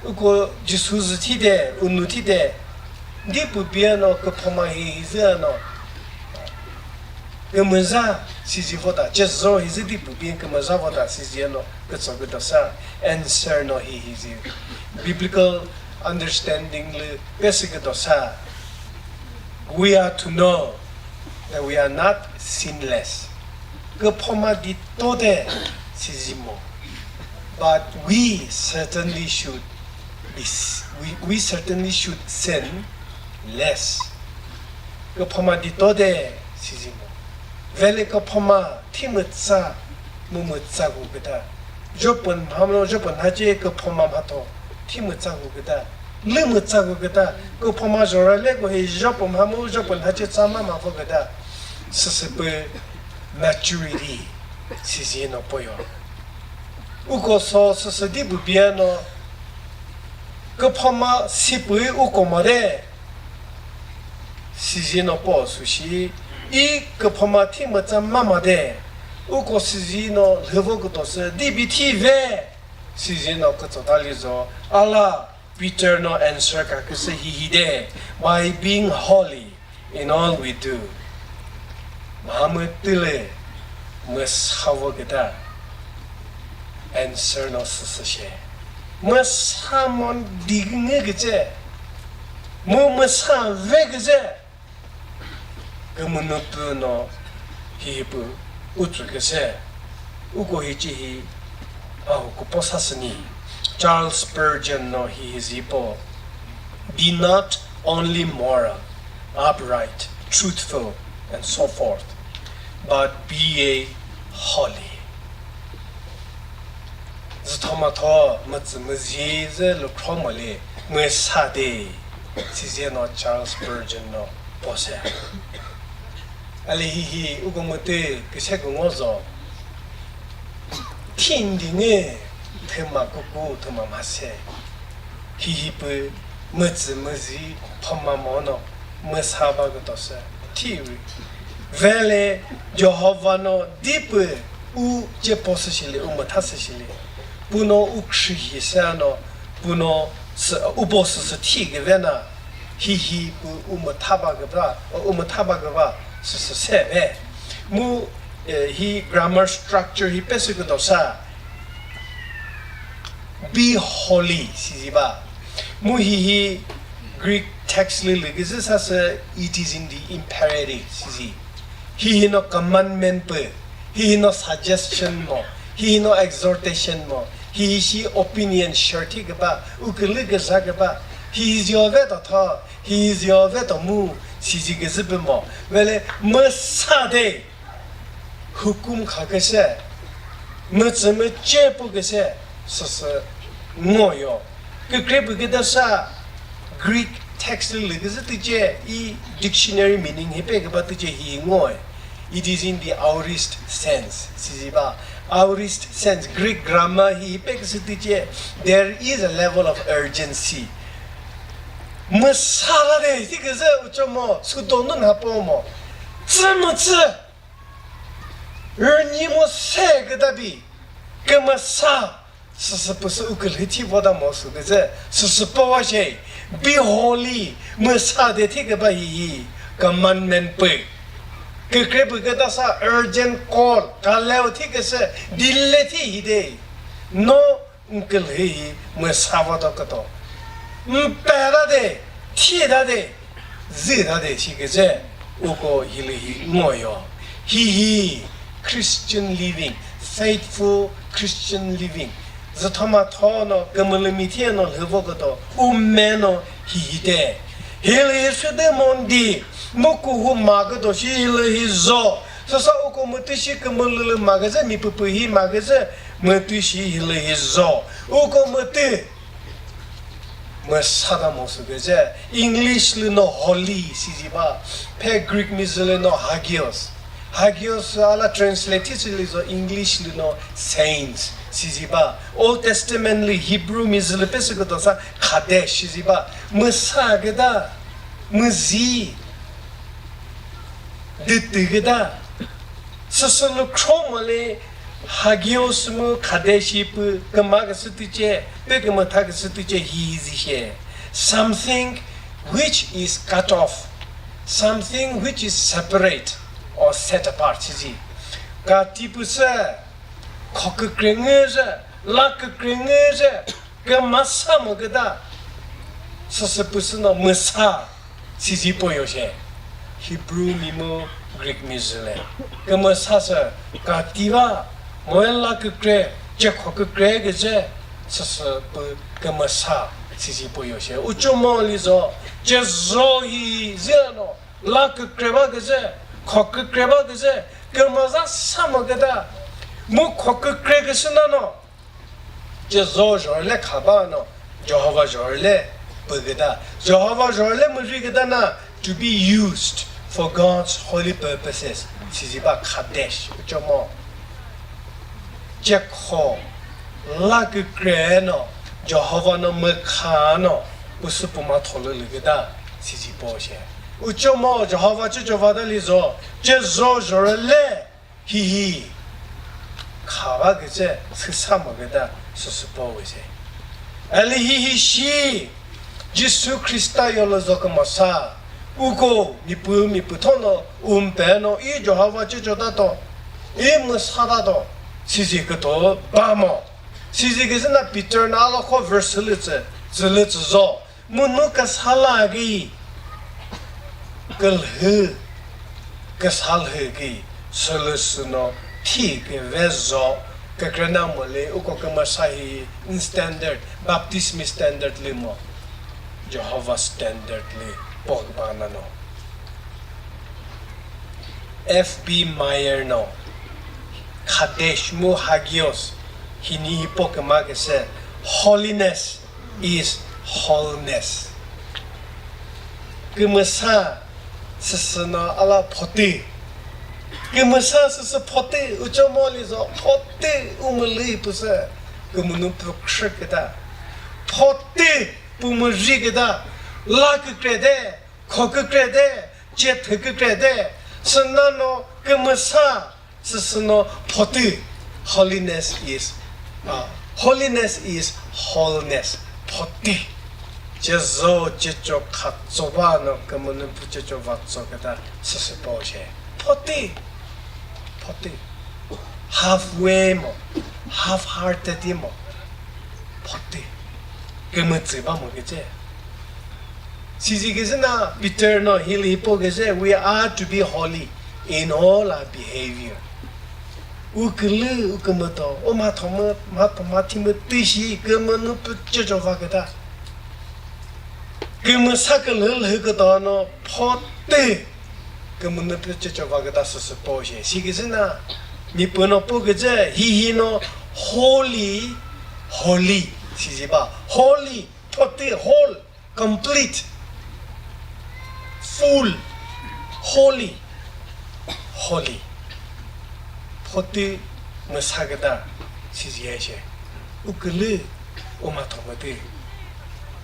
uko Jisu zü thi te, unu thi te. Di pü bia no küphoma hi hi zü no. Kümüza sizi vota, chezho hi zü di pü bia kümüza vota sizi no. Kütso kütasa answer no hi hi zi. Biblical understanding lü pesü kütosa. We are to know that we are not sinless. Küphoma di to de sizi mo. But we certainly should be s-, we, we certainly should sin less. Küphoma di to de sizi mo. Vele küphoma thi mütsa, mu mütsa ku küta. Zhopün mha mo, zhopün hache küphoma mha tho, thi mütsa ku küta. Lü mütsa ku küta. Küphoma zhora le ku hi zhopün mha mo, zhopün hache tsa ma ma vo küta. Süsü pü maturity. Sizi no poyo. Uko so süsü di bu bia no. Küphoma sipui uko made. Sizi no po sushi. I küphoma thi mütsa mama de. Uko sizi no lhüvo kütosü di bi thi ve. Sizi no kütso tali zo. Ala. Peter no answer ka küsü hihi de, by being holy in all we do. Mha mütülü müsavo küta answer no süsü she. Müsa mon di ngü küce. Mu müsa ve küce. Kümünu pü no hihi pü utsü küse, uko hichi hi ahu küpo sasüni. Charles Spurgeon no hihi zipo, "Be not only moral, upright, truthful, and so forth, but be a holy." Züthomatho mütsü müzi zü lükro moli müsa de, sizi no Charles Spurgeon no pose. Ali hihi uko mütü küse küngozo. Thindinge thüma kuku thüma mhase. Hihi pü mütsü müzi thoma mono müsa ba kütosü. Thi vele Jehovah no dipü u ce posü shili, u mütha sü shili. Puno u khrihi se ano, puno sü, u posü sü thi küve na, hihi pü u mütha ba küva, u mütha ba küva süsü se ve. Mu, eh, hi grammar structure hi pesü kütosa, be holy, sizi ba. Mu hihi Greek text lü lüküzü sasü, it is in the imperative, sizi. Hihi no commandment pü, hihi no suggestion mo, hihi no exhortation mo, hihi shi opinion share thi küba, u külü küza küba, hihi zio ve to tho, hihi zio ve to mu, sizi küzü pü mo. Vele müsa de. Hukum kha küse, mütsü müce pu küse, süsü ngoyo. Kükre pü küta sa Greek text lü lüküzü tüce, i dictionary meaning hi pe küba tüce hi ngoy. It is in the aorist sense, sizi ba. Aorist sense, Greek grammar hi pe küsü tüce, there is a level of urgency. Müsa la de, thi küzü uchomo, sudonu napomo. Tsü mütsü. Rünyi mo se küta bi, kümüsa, süsü püsü u külhü thi voda mo sü küzü, süsü püva she, be holy, müsa de thi küba hihi, commandment pü. Kükre pü küta sa urgent call, kaleo thi küsü, dile thi hi de. No, Nkülhü hi müsavo to küto. Mpeda de, thida de, zida de shi küzü, uko hilü hi ngoyo. Hihi Christian living, faithful Christian living. Züthoma thono, kümülümi thieno lhüvo küto, umeno hihi de. Hilü hi süde mondi, mukuhu ma küto shi hilü hi zo. Süsa uko mütü shi kümülülü ma küzü, mi püpü hi ma küzü, mütü shi hilü hi zo. Uko mütü. Müsada mo sü küzü. English lü no holy sizi ba. Phe Greek mi zü lü no hagios. Hagios ala translate thi sü lü zo English lü no saints sizi ba. Old Testament lü Hebrew mi zü lü pesü küto sa kadesh sizi ba. Müsa küta. Müzi. Dütü küta. Süsü lü khromo lü hagios mu kadeshi pü küma küsü tüce, pü kümütha küsü tüce hi zi she. Something which is cut off. Something which is separate or set apart sizi. Kati pü sü, kho kükre ngü zü, la kükre ngü zü, kümasa mü küta. Süsü pü sü no müsa. Sizi poyo she, Hebrew mi mu Greek mi zü le. Kümüsa sü kati va, moela kükre, cekho kükre küzü, süsü pü kümüsa, sizi poyo she. Uchomo lizo, cezo hi zü no, la kükre va küzü, kho kükre va küzü, kümüza sa mü küta, mu kho kükre küsü na no. Cezo zhorüle khaba no, Jehovah zhorüle pü küta. Jehovah zhorüle müri küta na, to be used for God's holy purposes. Sizi ba kadesh, uchomo. cekho la kükre no, Jehova no mükha no, püsü pü ma tholü lü küta, sizi po she. Uchomo Jehova cücova ta lizo, cezo jorele, hihi. Khava küce, süsa mo küta, süsü po küce. Eli hihi shi, Jisu Krista yolo zo kümasa, uko, mi pü, mi pü thono, umpe no, i Jehova cücota to, i müsa ta to, sizi küto, ba mo. Sizi küzü na Peter na alokho verse lü tsü, tsü lü tsü zo. Münu küsala ki, külhü, küsalhü ki, sülüsü no, thi ki ve zo, kükrenamoli, uko kümüsa hi, standard, baptism standard lü mo, Jehovah standard lü, po ba na no. F B Meyer no, Kadesh mu Hagios, hini hi po küma küse, holiness is wholeness. Kümüsa süsü no ala photi. Kümüsa süsü photi, uchomo lizo photi umülü püsü. Kümünu pü khrü küta. Photi pü müri küta. La kükrede, kho kükrede, cethe kükrede. Sünano kümüsa süsü no photi. Holiness is, uh, holiness is wholeness. Photi. Cezo, cecho, khatso ba no kümünu pü cecho vatso küta süsü po she. Photi. Photi. Halfway mo. Half-hearted mo. Photi. Kümütsü ba mo küce. Sizi küzü na Peter no hili hipo küzü, we are to be holy in all our behavior. U külü, u kümüto, u mhatho mü, mhatho mhathi mütü shi kümünu pü cecho va küta. Kümüsa külhülhü küta no photi. Kümünu pü cecho va küta süsü po she. Sizi küzü na, mi pü no po küzü, hihi no holy, holy, sizi ba, holy, photi, whole, complete, full, holy, holy. Photi müsa küta, sizi ye she. U külü, u mhatho mütü.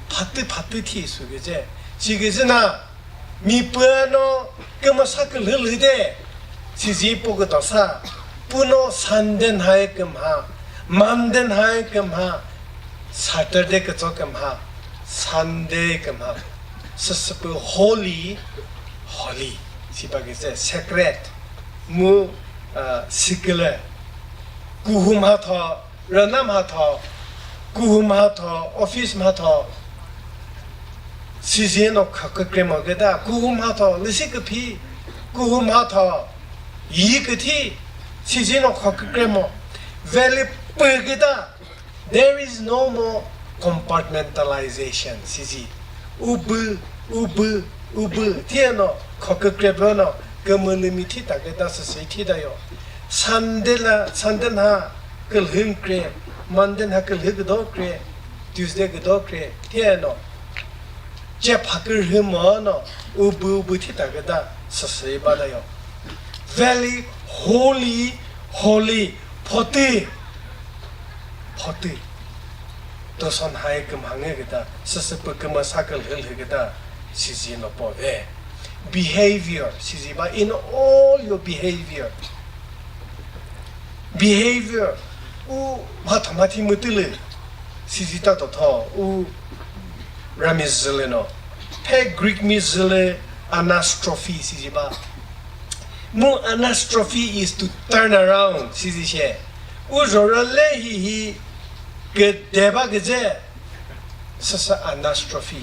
Phati, phati thi sü küzü. Sizi küzü na, mi pü no kümüsa külhülhü de, sizi po küta sa, pü no Sunday nhai kümha, Monday nhai kümha, Saturday kütso kümha, Sunday kümha. Süsü pü holy, holy. Siba küzü sacred, mu, uh, secular. Kuhu mhatho, rüna mhatho, kuhu mhatho, office mhatho, sizi no kha kükre mo küta, kuhu mhatho, lüsi küphi, kuhu mhatho, yi küthi, sizi no kha kükre mo, veli pü küta, there is no more compartmentalization, sizi. Ubü, ubü, ubü. Thie no, kho kükre bü no, kümülümi thita küta süsü thita yo. Sunday la, Sunday nha külhü kre, Monday nha külhü küdo kre, Tuesday küdo kre. Thie no, ce pha külhü mo no, ubü, ubü thita küta süsü bata yo. Very holy, holy, photi, photi. Toson hai kümhange küta, süsü pü kümüsa külhülhü küta, sizi no po ve. Behavior, sizi ba in all your behavior. Behavior, u mhatho mhathi mütülü, sizi ta to tho, u rami zülü no. Phe Greek mi zülü anastrophe, sizi ba. Mu anastrophe is to turn around, sizi she. U zhorüle hihi küdeba küzü, süsü anastrophe.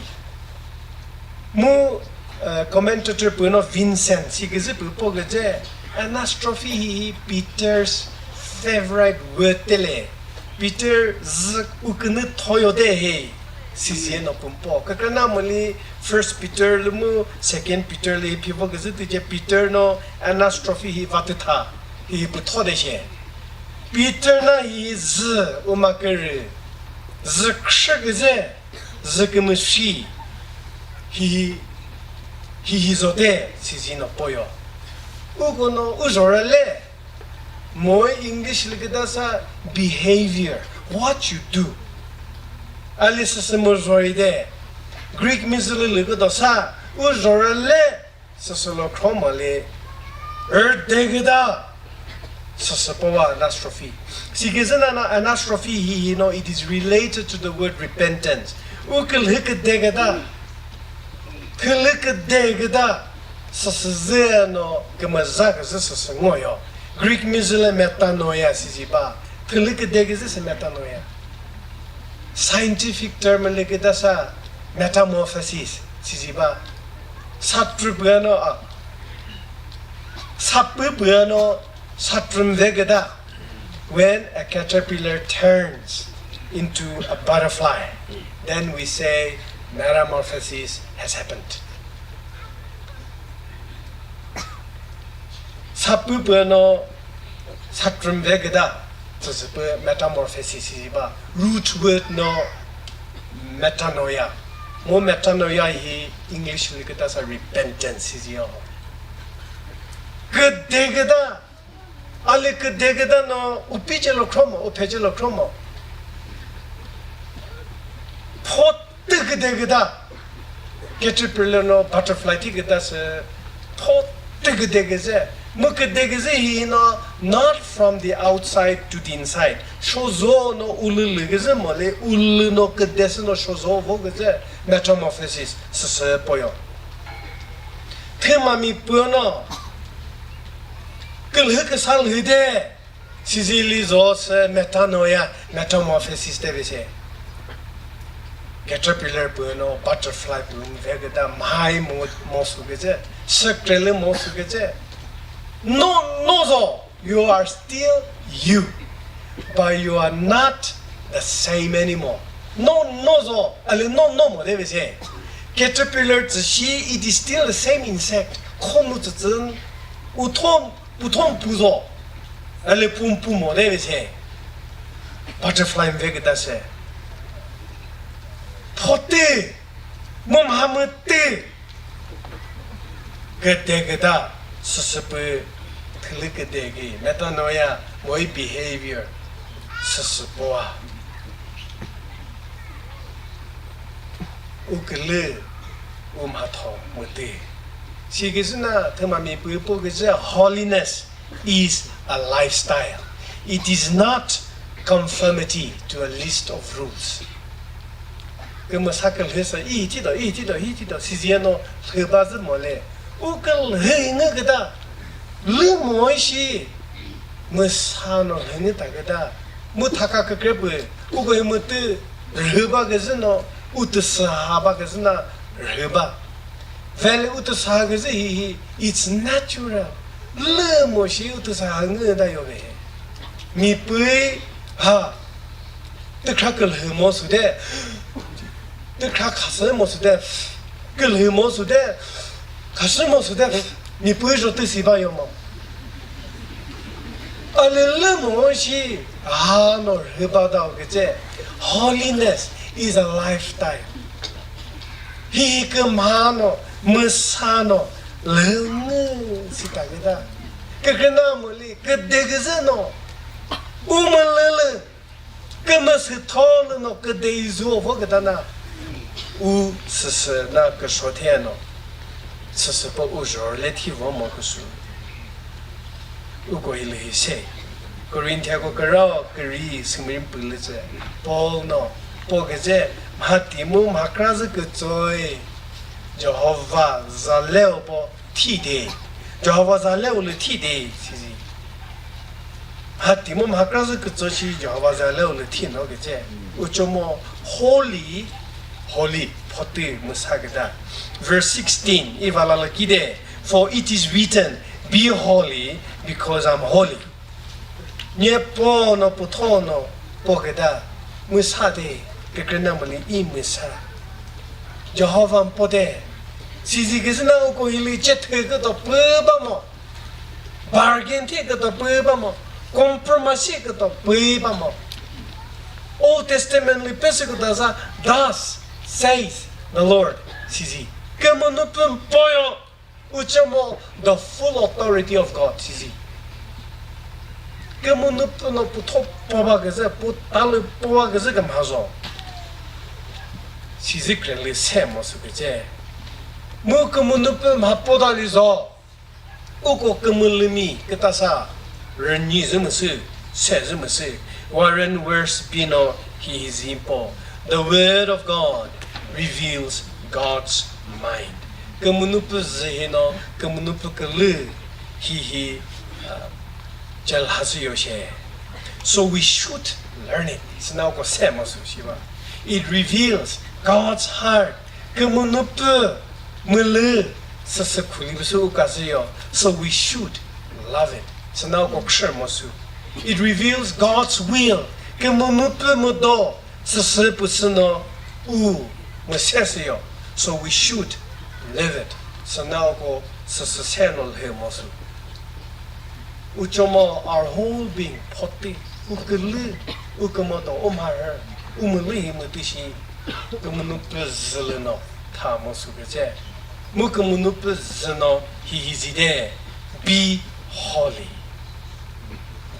Mu, uh, commentator pü no Vincent, si küzü pü po küzü, anastrophe hihi Peter's favorite word tele. Peter zü u künü thoyo de he. Sizi no pü po. Kükrenamoli First Peter lü mu Second Peter lü hi phi vo küzü tüce Peter no anastrophe hi vatütha. Hi pü tho de she. Peter na hi zü u ma kürü. Zü khrü küzü. Zü kümüshi. Hi, hi, hi zo de sizi no po yo. U kono u zhorüle. Mo English lü küta sa behavior, what you do. A lü süsü mu zori de. Greek mi zü lü lü küta sa, u zora le, süsü lo khro mo le, er de küta, süsü po wa anastrophe. Si küzü na na anastrophe hi hi no, it is related to the word repentance. U külhü küde küta, külhü küde küta, süsü zü no kümüza küzü süsü ngoyo. Greek mi zü lü metanoia sizi ba. Külhü küde küzü sü metanoia. Scientific term lü küta sa metamorphosis sizi ba. Satrü püano a. Sapü püano satrüm ve küta. When a caterpillar turns into a butterfly, then we say metamorphosis has happened. Sapü püano satrüm ve küta, tsüsü pü metamorphosis sizi ba. Root word no metanoia. Mo metanoia hi English lü küta sa repentance sizi yo. Küde küta, a lü küde küta no, u pi ce lo khro mo, u phe ce lo khro mo. Pho tü küde küta. Caterpillar no butterfly thi küta sü pho tü küde küzü. Mu küde küzü hi no, not from the outside to the inside. Shozo no ulü lü küzü mo le, ulü no küde sü no shozo vo küzü. Metamorphosis süsü poyo. Thüma mi püano külhü küsa lhü de. Sizi lü zo sü metanoia, metamorphosis de bese. Caterpillar püno butterfly pü ve küta, mhai mo, mo sü küzü, sükre lü mo sü küzü. No, no zo, you are still you, but you are not the same anymore. No, no zo, a lü no, no mo de bese. Caterpillar tsü shi, it is still the same insect. Khonu tsü tsün, u thon Puthon puzo, a lü pum pum mo de bese. Butterfly mve küta se. Phote, mum hamüte. Küde küta, süsü pü, külhü küde ki, metanoia, moi behavior, süsü poa. U külü, u mhatho mütü. Si küzü na thüma mi pü pü küzü, holiness is a lifestyle. It is not conformity to a list of rules. Kümüsa külhü sa, i thito, i thito, i thito, sizi no lhü ba zü mo le. U külhü ngü küta, lü mo shi, müsa no lhü ngü ta küta, mu thaka kükre pü, u kö mütü rhü ba küzü no, u tüsü ha ba küzü na rhü ba. Vele u tüsü ha küzü hi hi, it's natural. Lü mo shi u tüsü ha ngü da yo ve. Mi pü ha, tükra külhü mo sü de, tükra khasü mo sü de, külhü mo sü de, khasü mo sü de, mi pü jo tüsü ba yo mo. A lü lü mo shi, ha no rhü ba da o küzü, holiness is a lifestyle. Hi kümha no, müsa no, lü ngü si ta küta. Kükrenamoli, küde küzü no, u mülülü, kümüsü tho lü no, küde izu vo küta na, u süsü na küsho the no, süsü po u zhorüle thi vo mo küsü. Uko hilü hi se. Korinthia ko kürao küri sümüri pülütsü. Paul no, po küzü, mha ti mu mha kra zü kütsoi. Jehovah zaleo po thi de. Jehovah zaleo lü thi de, sizi. Mha ti mu mha kra zü kütso shi Jehovah zaleo lü thi no küzü. Uchomo holy, holy, phote müsa küta. Verse sixteen, ivala lü kide. For it is written, "Be holy, because I'm holy." Nye po no putho no po küta, müsa de, kükrenamoli i müsa. Jehovah mpo de, sizi küzü na uko hilü chethe küto pü ba mo, bargain the küto pü ba mo, compromise küto pü ba mo. Old Testament lü pesü küta sa, "Thus says the Lord," sizi. Kümünu pü mpoyo. Uchomo, the full authority of God, sizi. Kümünupü no putho pova küzü, putalü pova küzü kümha zo. Sizi kreli se mo sü küzü. Mu kümünupü mha pota li zo. Uko kümülümi kütasa rünyi zü müsü, se zü müsü. Warren Wiersbe no hihi zimpo. The word of God reveals God's mind. Kümünupü zü hino, kümünupü külü hihi, uh, celhasü yo she. So we should learn it. Sina uko se mo sü shiva. It reveals God's heart. Kümünupü mülü süsü khuli püsü ukasü yo. So we should love it. Sina uko kshür mo sü. It reveals God's will. Kümünupü müdo süsü püsü no u müsesü yo. So we should live it. Sina uko süsü se no lhe mo sü. Uchomo our whole being, photi, ukülü, ukümoto, umharhü, umülü hi mütüshi, kümünupü zülü no, tha mo sü küzü. Mu kümünupü zü no, hihi zide, be holy.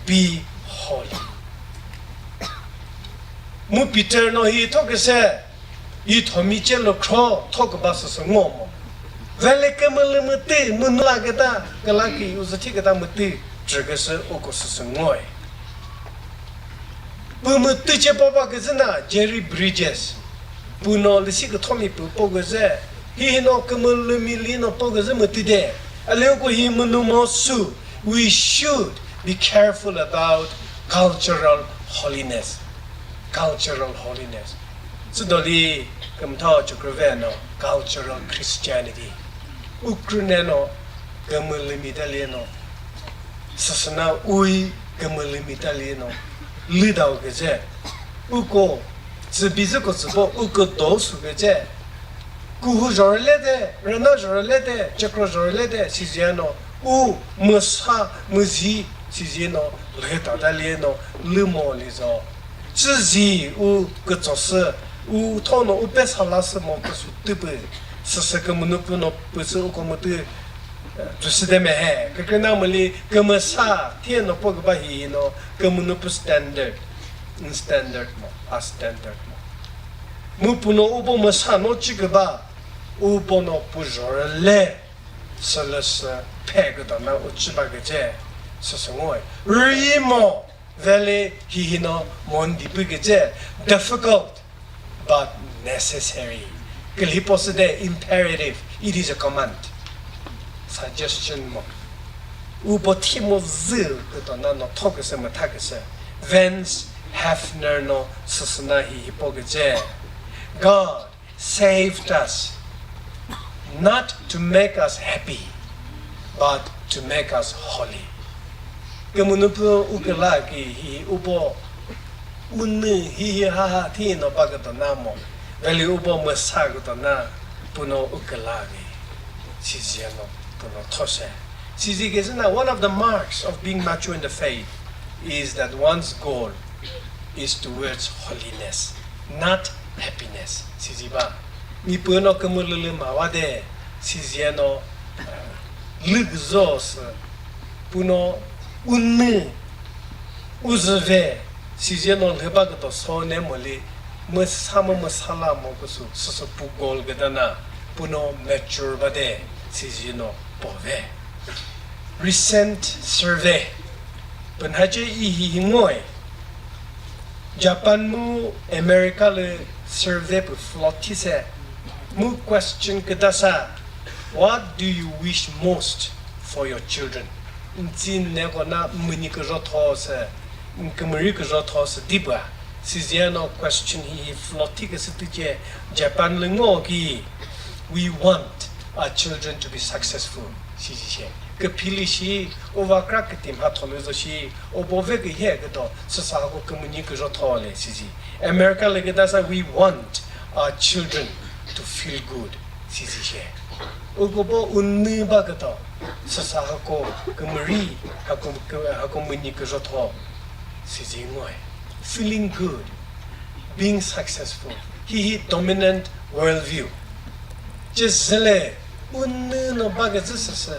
Be holy. Mu Peter no hi thoküse, yi thomi che lo khro thoküba süsü ngo mo. Vele kümülü mütü, münula küta, külaki uzüthi küta mütü, trüküsü uko süsü ngoe. Pü mütü che poba küzü na, Jerry Bridges. Pü no lisi küthomi pü po küzü. Hihi no kümülü mili no po küzü mütü de. Ale uko hi münu mo sü. We should be careful about cultural holiness. Cultural holiness. Südoli kümtha chükrüve no cultural Christianity. Ukrüne no kümülümi dali no. Süsüna ui kümülümi dali no. Lüdao küzü. Uko, tsübi züko tsübo uko do sü küzü. Kuhu zhorüle de, rüna zhorüle de, chekro zhorüle de, sizieno, u, müsa, müzi, sizieno, lüta da lieno, lümo lizo. Tsüzi, u, kütsosü, u, thono, u, pesa lasü mo küsu tüpü, süsü kümünu püno püsü uko mütü, eh, tsüsü de mehe, kükrenamoli, kümüsa, thieno po küba hino, kümünu pü standard, standard mo, a standard mo. Mu puno ubo müsa no chiküba, ubo no pu zhorüle, sülüsü phe kütona u chiba küche, süsü ngoyi. Rüyimo, veli hihi no mondi pü küche, difficult, but necessary. Külhipo süde imperative, it is a command. Suggestion mo. Ubo thimo zü kütona no thoküsü müthaküsü. Vance Havner no süsüna hihi po küche. God saved us not to make us happy, but to make us holy. Kümünu pü uküla ki hi ubo unü hihi haha thi no pa kütona mo. Veli ubo müsa kütona puno uküla ki. Sizieno puno those. Sizi küzü na, one of the marks of being mature in the faith is that one's goal is towards holiness, not happiness. Sizi ba, mi puno kümülülü ma wa de, sizieno, eh, lügüzo sü, puno unü, uzüve, sizieno lhüba küto so ne moli, müsa mo müsala mo küsu, süsü pu goal kütana, puno mature ba de, sizieno pove. Recent survey. Pünhace ihi hi ngoyi. Japan mu America lü survey pü float thise. Mu question kütasa, "What do you wish most for your children?" Ntsi neko na münyi küzho tho se, kümüri küzho tho se dipü. Sizieno question hihi float thi küsü tüce Japan lü ngo ki, "We want our children to be successful," sizi she. Küphili shi, uva kra kütim ha tholu zo shi, ubo ve kühe küto, süsa hako kümünyi küzho tho le sizi. America lü kütasa, "We want our children to feel good," sizi she. Uko bo unü ba küto, süsa hako kümüri, hako kü-, hako münyi küzho tho, sizi ngoyi. Feeling good, being successful. Hihi dominant worldview. Cezüle, unü no ba küzü süsü.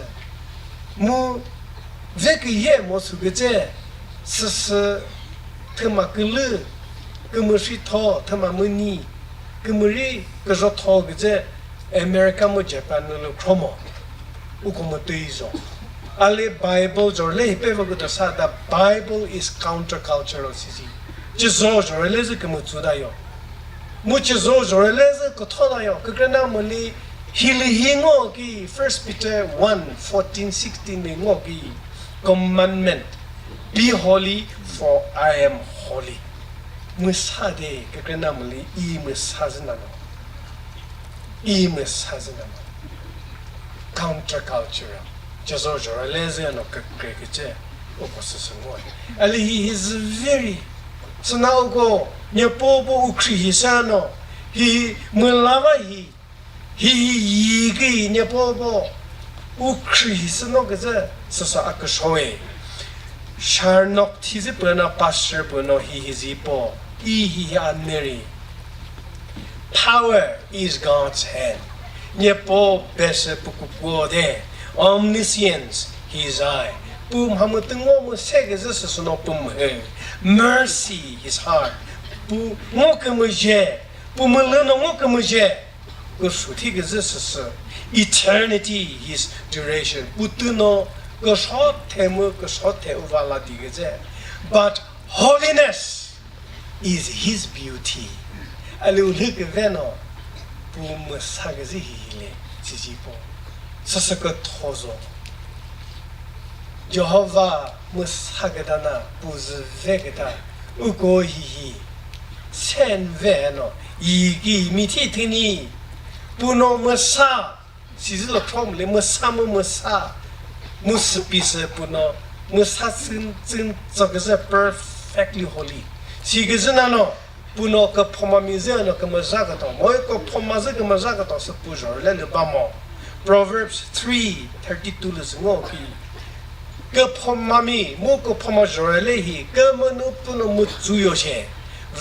Mu ve küye mo sü küce, Süsü thüma külü, kümüsütho, thüma müni, kümüri küzotho küzü America mu Japan lü khromo. Uko mütüi zo. Ali Bible jorle hi peva küta sa, the Bible is countercultural sisi. Chizo jorle zü kümütsu da yo. Mu chizo jorle zü kütho da yo. Kükrenamoli hili hi ngo ki, First Peter one fourteen, sixteen mi ngo ki, commandment, "Be holy, for I am holy." Müsa de, kükrenamoli i müsa zü nano. I müsa zü nano. Countercultural. Chizo jorle zü no kükre küche. Uko süsü ngo. Ali hi is very. Süna uko, nyepo po ukhri hi sa no. Hi mülava hi. Hi hi yi ki nyepo po ukhri hi sü no küzü süsü a küshoe. Sharnok thi zü püno, pastor püno hi hi zi po. I hi hi aneri. Power is God's hand. Nyepo bese pukukuo de. Omniscience, his eye. Pu mhamütü ngo mu se küzü süsü no pu mhe. Mercy, his heart. Pu ngo kümüzhe. Pu mülü no ngo kümüzhe. Küsü thi küzü süsü. Eternity, his duration. Pu tü no küsho the mu küsho the uvala di küzü. But holiness is his beauty. Ali ulhü küve no pu müsa küzü hi hile sisi po. Süsü kütho zo. Jehovah müsa küta na pu zü ve küta. Uko hi hi. Sen ve no yi ki mi thi thini. Pu no müsa. Sizi lo thom le müsa mu müsa. Mu süpi sü pu no müsa tsün tsün tsoküzü perfectly holy. Si küzü na no pu no küphoma mi zü no kümüza küto. Mo küphoma zü kümüza küto sü pu jorle lü bamo. Proverbs three thirty-two lü sü ngo ki. Küphoma mi, mu küphoma jorle hi, kümünu pu no mütsu yo she.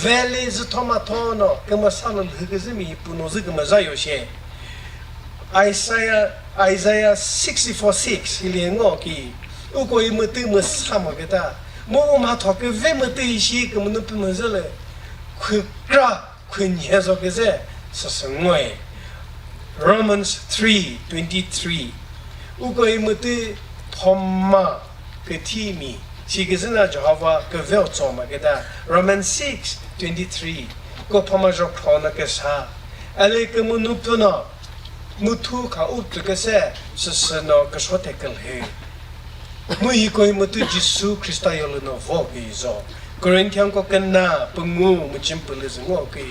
Veli zü thoma tho no, kümüsa lü lhü küzü mi hi pu no zü kümüza yo she. Isaiah, Isaiah sixty-four six hili ngo ki, uko i mütü müsa mo küta. Mu u mhatho küve mütü ishi kümünu pü müzü lü. Khükra, khünhe zo küzü, süsü ngoe. Romans three twenty-three. Uko i mütü phoma küthi mi. Si küzü na Jehovah küve o tsoma küta. Romans six twenty-three. Ko phoma jo khro na küsa. Ali kümünu pü no. Müthu kha u tü küse, süsü no küsho the külhü. Mu hiko hi mütü Jisu Khrista yolü no vo ki zo. Corinthian ko küna püngu müchim pülü zü ngo ki.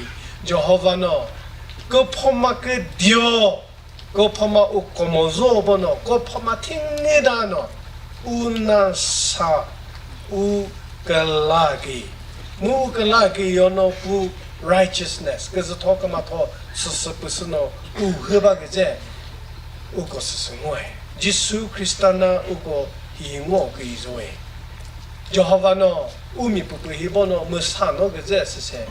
Jehovah no. Küphoma küdio. Küphoma u komo zo bo no. Küphoma thingi da no. U na sa. U küla ki. Mu u küla ki yo no pu righteousness. Küzü tho küma tho. Süsü püsü no. U hüba küzü. Uko süsü ngoe. Jisu Khrista na uko hi ngo kü izoe. Jehovah no umi püpü hi bo no müsa no küzü süse.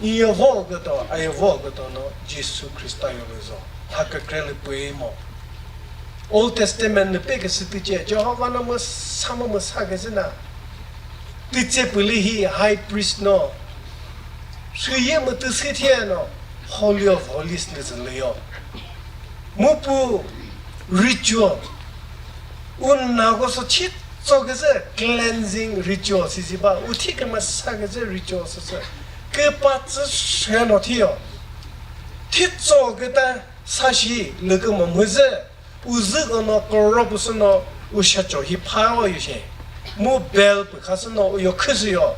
Iyo vo küto, ayo vo küto no Jisu Khrista yo küzo. Ha kükre lü pü mo. Old Testament lü pe küsü tüche, Jehovah no müsa mu müsa küzü na. Tüche pülü hi high priest no. Süye mütü süthie no. Holy of Holies lü zü lü yo. Mu pu ritual. Unako so chitso küzü cleansing ritual sisi ba. Uthi kümüsa küzü ritual süsü. Küpa tsü sheno thiyo. Thitso küta sashi lü kümü müzü. Uzü kono koro püsü no usha cho hi pha o yushe. Mu bel pü khasü no uyo khüsü yo.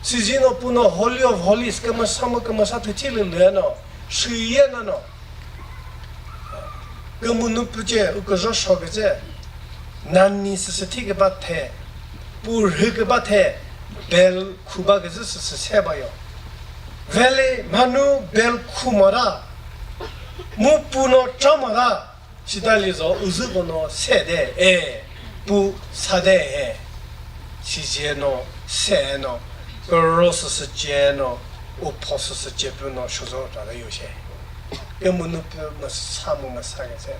Sizi no pu no Holy of Holies kümüsa mu kümüsa thüthi lü lü no. Shüye no no. Kümünu püche u küzho sho küzü. Nani süsü thi küba the. Pu rhü küba the. Bel khuba küzü süsü se ba yo. Veli manu bel khu mara. Mu pu no cha mara. Sita lizo uzü kono se de e, pu sa de e. Sizie no, se no, koro süsü ce no, upho süsü ce pü no shozo ta de yushe. Kümünu pü müsa mu müsa küzü.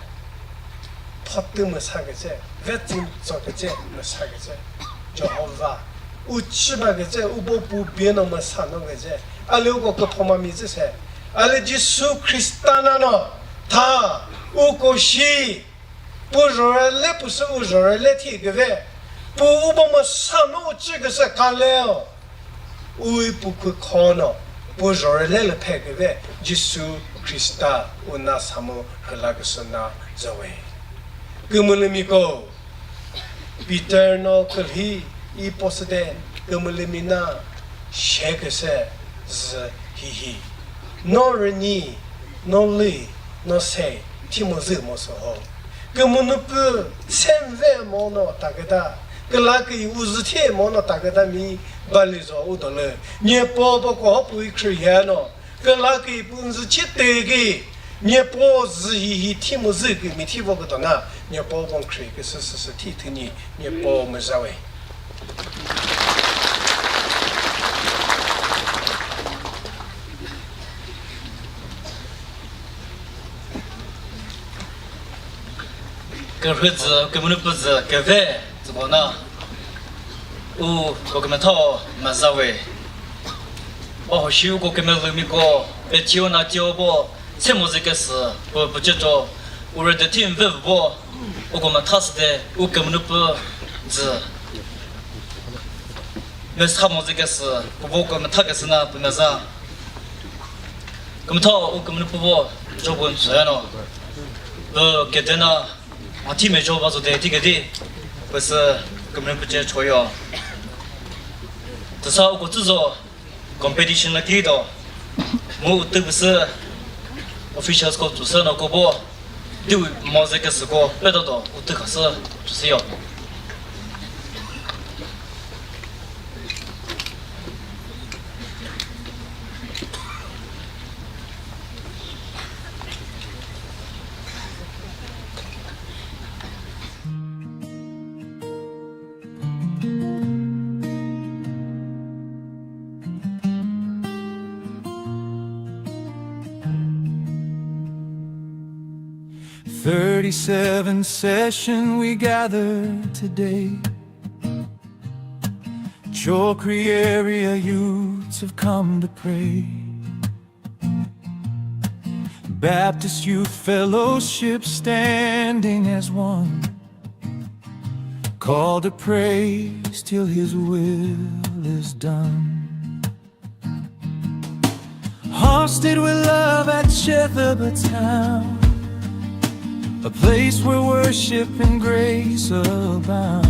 Photü müsa küzü. Vetsin tso küzü müsa küzü. Jehovah u chü ba küzü, u bo pu bie no mesa no küzü. A lü uko küphoma mi zü se. A lü Jisu Khrista na no, tha, uko shi, pu zhorele pu sü u zhorele thi küve. Pu u bo mesa no u chü küsü ka leo. Ui pu khü kho no, pu zhorele lü phe küve, Jisu Khrista u na samu hüla küsü na zove. Kümülümiko, Peter no külhi i posüde kümülümi na she küse zü hihi. No rünyi, no lü, no se, thi mo zü mo so ho. Kümünu pü semve mo no taküta, küla kü u zü thi mo no taküta mi bali zo u dolü. Nyepo po ko ho pu i khri he no. Külakü pü nzü chiteki, Nyepo zü hihi thi mu zü kü mi thi vo kütona, Nyepo von khri kü sü sü sü thi thüni, Nyepo müzawe. Kürhü zü, kümünu pü zü, küve zü bona. U ko kümütho müzawe. Ba ho shi u ko kümülümiko, pe chio na chio bo, se mo zü küsü, pü pü checho, u re de thi mve bo, u ko mütha sü de, u kümünu pü zü. Mesa mo zü küsü, pü bo ko mütha küsü na pü müza. Kümütho u kümünu pü bo, jo bo nsü ya no. Pü küde na, a thi me jo ba zo de thi küdi, pü sü kümünu pü che choyo. Tüsa u ko tsü zo, competition la ki do. Mu u tü pü sü officials ko tsü sü no ko bo. Di u mo zü küsü ko pe do do u tü khasü tsü sü yo. Thirty-seven session we gather today. Chokri area youths have come to pray. Baptist Youth Fellowship standing as one, called to praise till his will is done. Hosted with love at Chethaba Town, a place where worship and grace abound.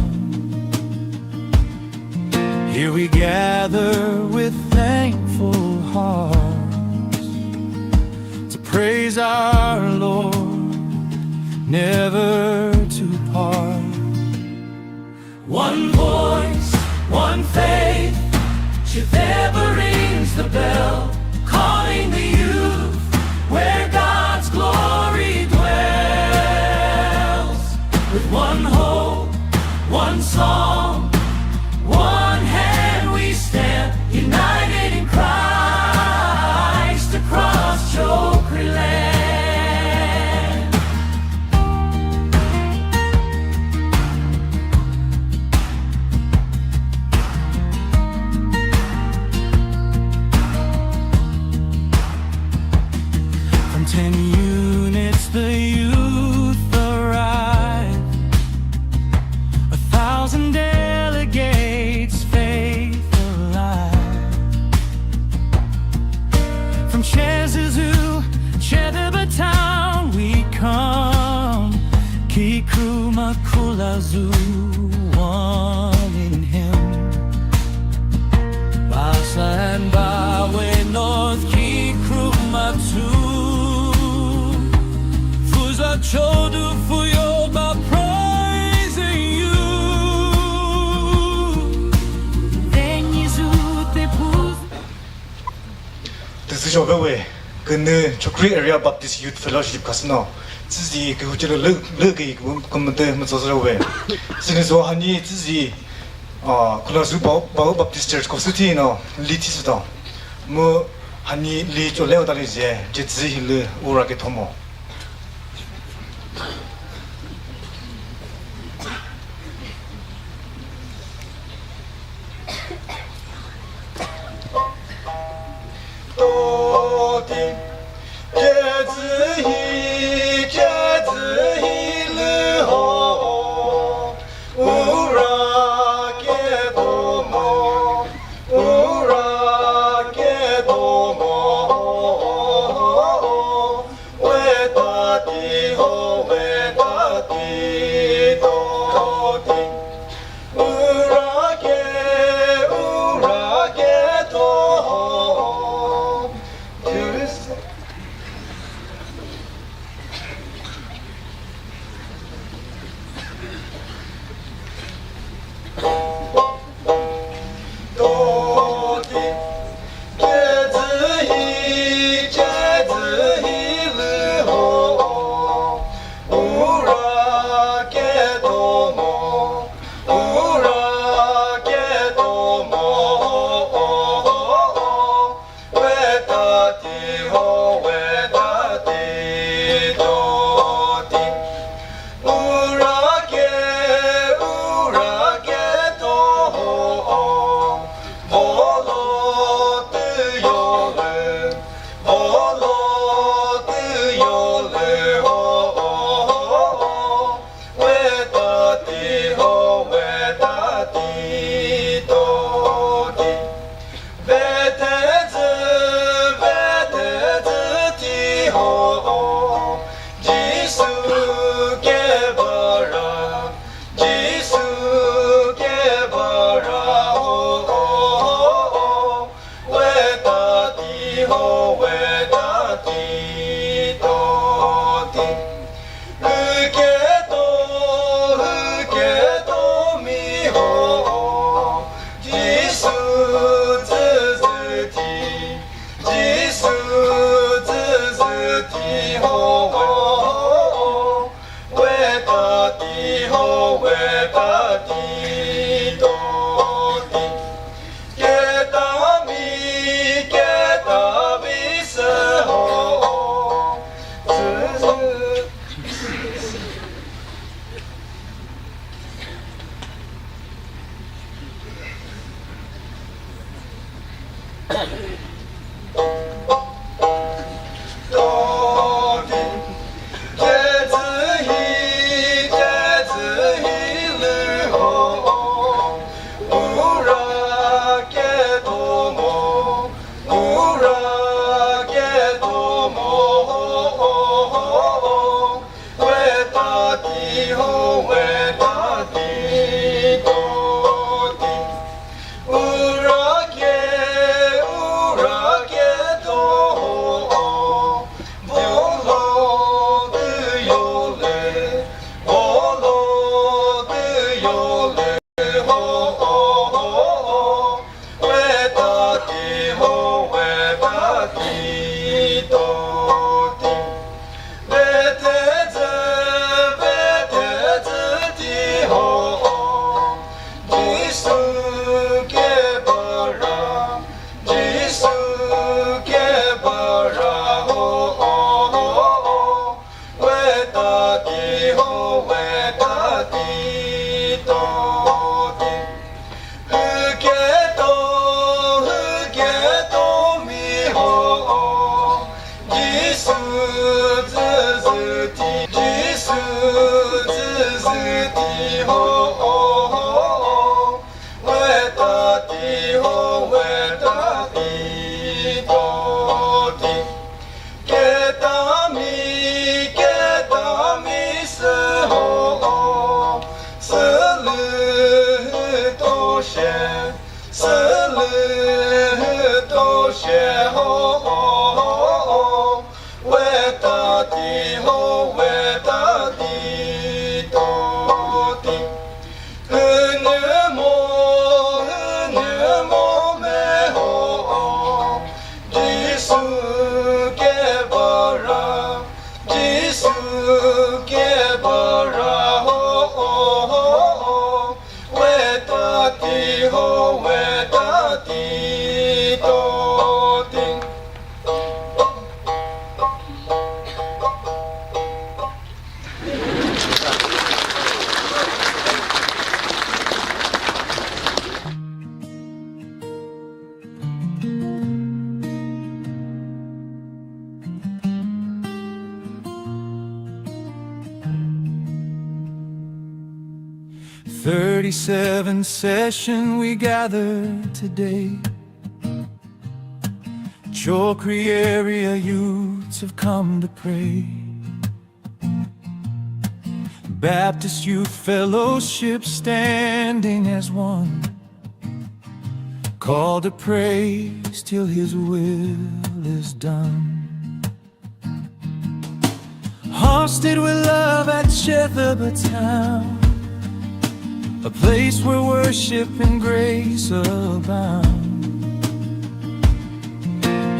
Here we gather with thankful hearts to praise our Lord, never to part. One voice, one faith, Chitheba rings the bell, calling the youth where God's glory dwells. With one hope, one song, one hand we stand, united in Christ across Chokri land. From ten units the youth arrive, a thousand delegates faith alive. From Chezuzu, Chethaba Town we come, Kikruma Kulazu, one in him. Basa and Bawe North, Kikruma two. Fuza Chodu Fuyo ba praising you. Then you te puz. Tüzü jo vewe, künü Chokri Area Baptist Youth Fellowship kasino, tsüzi kühuchelo lü, lü ki kümüte mütso zero we. Sini zo hani tsüzi, ah, Kulazu Bau, Bau Baptist Church ko süti no, li thi süto. Mu hani li cho leo dali je, je tsüzi hi lü ura ke thomo. Thirty-seven session we gather today. Chokri area youths have come to pray. Baptist Youth Fellowship standing as one. Call to praise till his will is done. Hosted with love at Shethaba town, a place where worship and grace abound.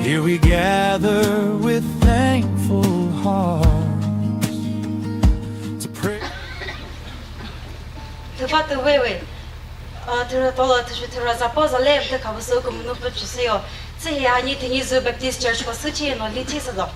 Here we gather with thankful hearts to pray. Thüva tüwewe, a, thüra tola thüsü thüra zapa zale mte khabusu kumunu pü chüsüyo. Tsühi ani thingi zu Baptist Church ko süchi no lithi südo.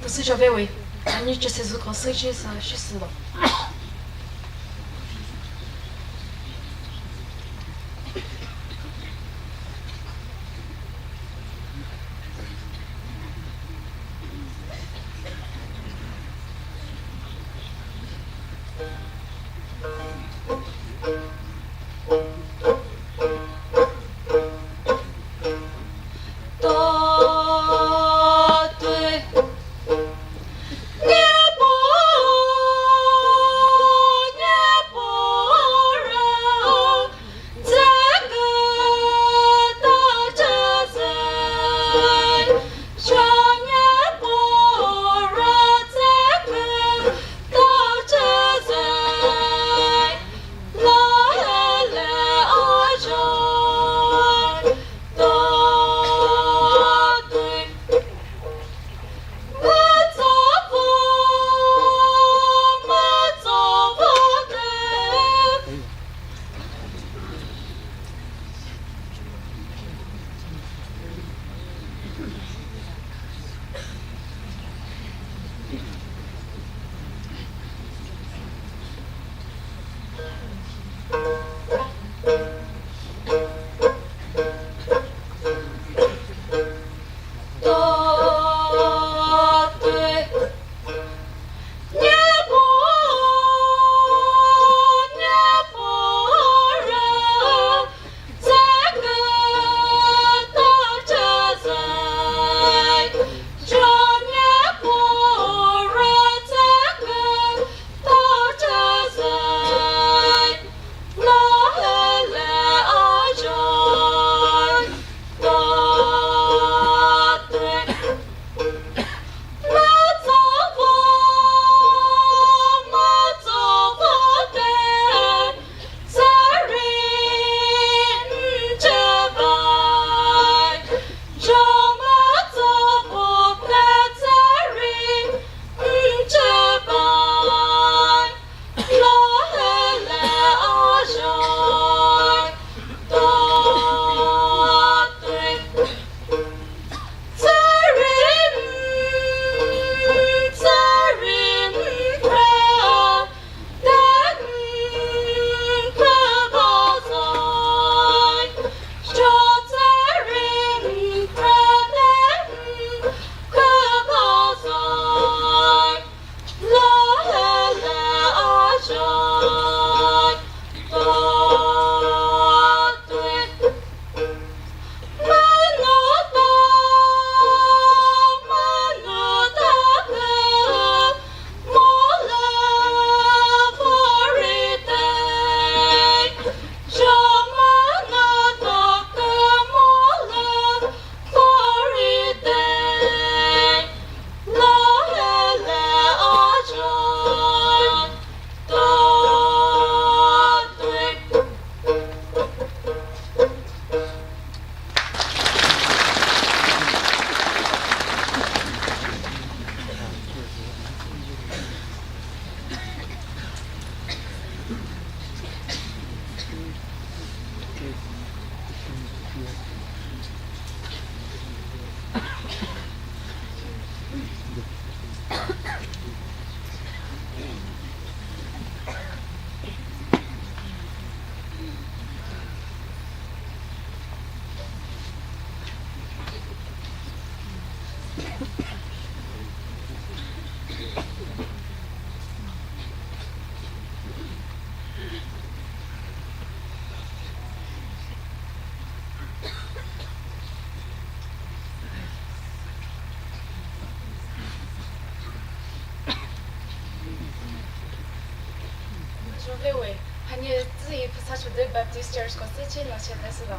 Sücho vewe, ani chese züko süchi sa shisülo. Jolewe, hani tsühi Phusachodü Baptist Church ko süchi no chete südo.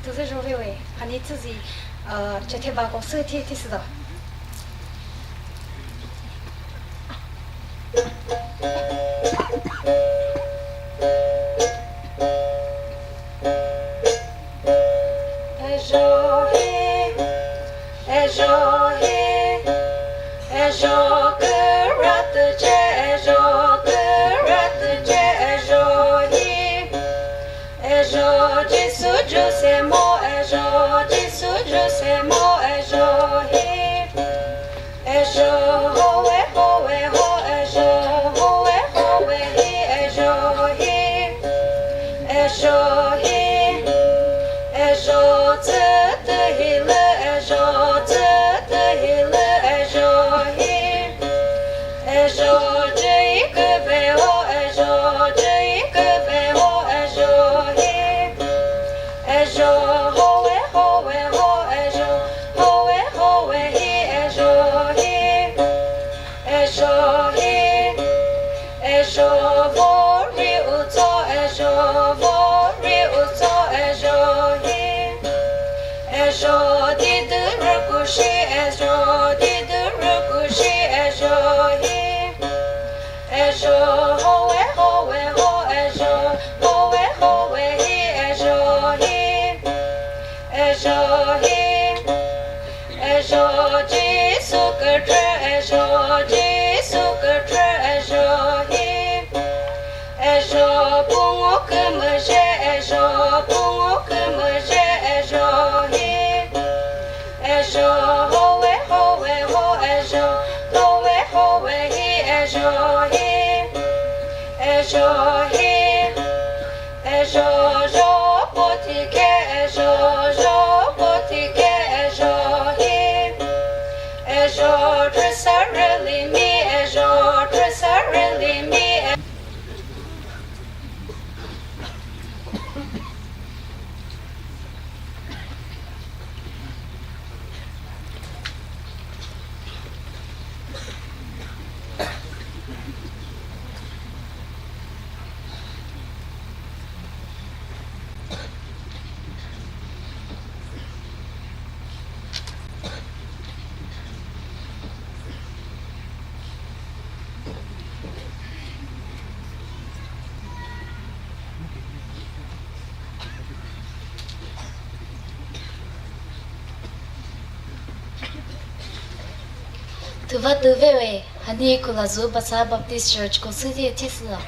Tsüzü zhove we, hani tsüzi, uh, chetheba ko sü thi thi sü do. Ezho hi, ezho hi, ezho küratüce, ezho küratüce, ezho hi. Ezho Jisu jüse mo, ezho Jisu jüse mo, ezho hi. Ezho howe, howe, ho, ezho howe, howe hi, ezho hi. Ezho hi. Ezho tsütü hilü, ezho tsütü hilü, ezho hi. Ezho jüi küve ho, ezho jüi küve ho, ezho hi. Ezho howe, howe, ho, ezho howe, howe hi, ezho hi. Ezho hi. Ezho vori utso, ezho vori utso, ezho hi. Ezho didü rükushi, ezho didü rükushi, ezho hi. Ezho howe, howe, ho, ezho howe, howe hi, ezho hi. Ezho hi. Ezho Jisu kükre, ezho Jisu kükre, ezho hi. Ezho pungu kümüzhe, ezho pungu kümüzhe, ezho hi. Ezho howe, howe, ho, ezho howe, howe hi, ezho hi. Ezho hi. Ezho zho pothike, ezho zho pothike, ezho hi. Ezho thrüsa rülimi, ezho thrüsa rülimi, e- Tüva tüve we, hani Khulazu Basa Baptist Church ko südi thisü la.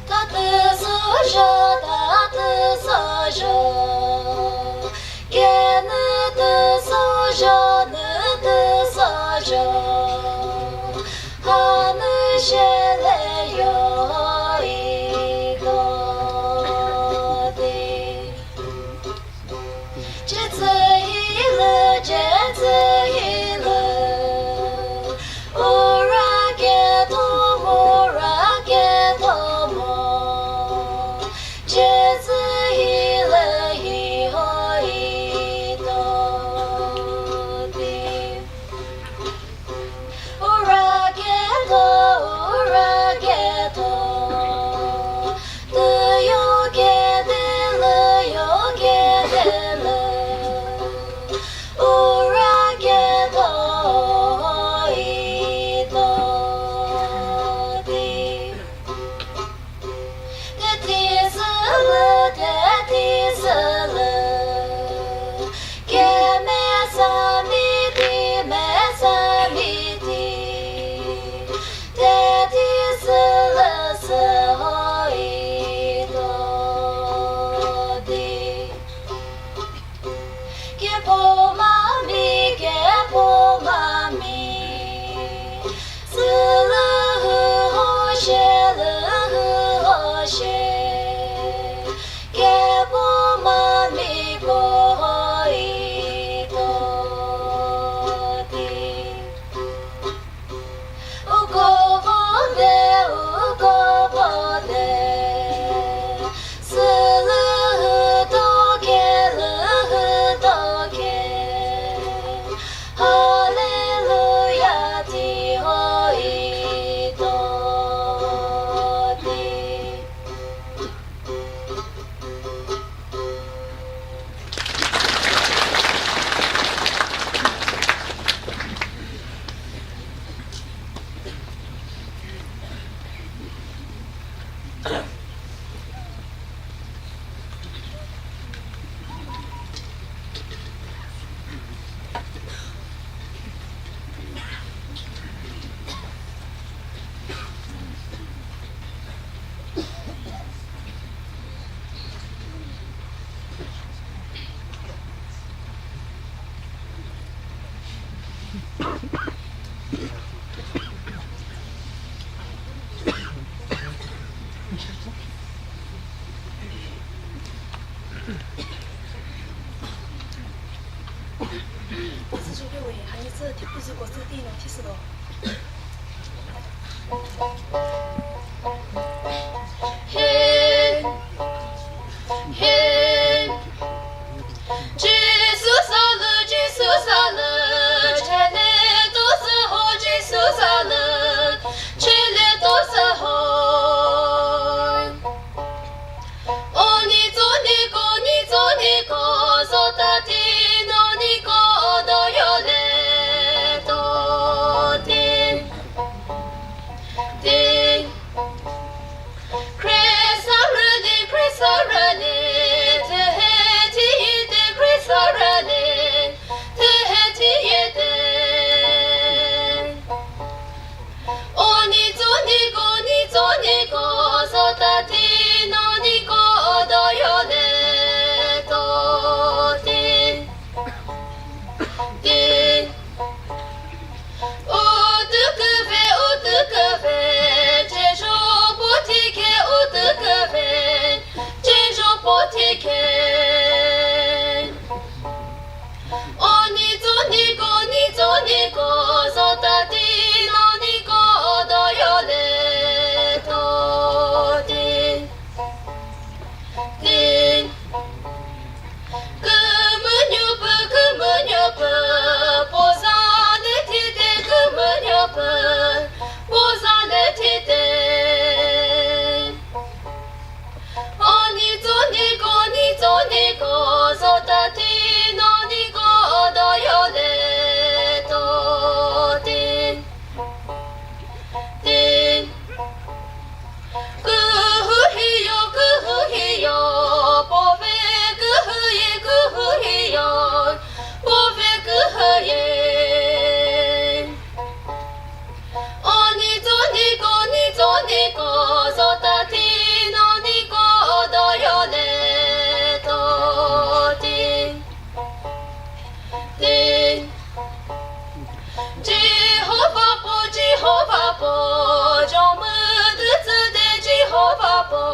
Tatüzü zho, tatüzü zho, kenü tüzü zho, nü tüzü zho, hanü shele yo iko di. Chetsu hilü, chetsu hilü, ura ketho mo, ura ketho mo, chetsu hilü hi ho hi to di. Hey, hey. Jisu salü, Jisu salü, chele to sü ho, Jisu salü, chele to sü ho. O ni zo ni ko, ni zo ni ko, zo ta ti no ni ko, do yo le to ti. Ti. Christ already, Christ already, te he ti yi te, Christ already, te he ti yi te. O ni zo ni ko, ni zo ni ko, zo ta ti no ni ko, do yo le to ti. Ti. U tü küve, u tü küve, ce jo po ti ke, u tü küve, ce jo po ti ke. O ni zo ni ko, ni zo ni ko, zo ta ti no ni ko, do yo le to ti. Ti. Kümünyüpü, kümünyüpü, poza le tite, kümünyüpü, poza le tite. O ni zo ni ko, ni zo ni ko, zo ta ti no ni ko, do yo le to ti. Ti. Kühü hiyo, kühü hiyo, pove kühü ye, kühü hiyo, pove kühü ye. O ni zo ni ko, ni zo ni ko, zo ta ti no ni ko, do yo le to ti. Ti. Jehovah po, Jehovah po, jo mütü tsü te, Jehovah po,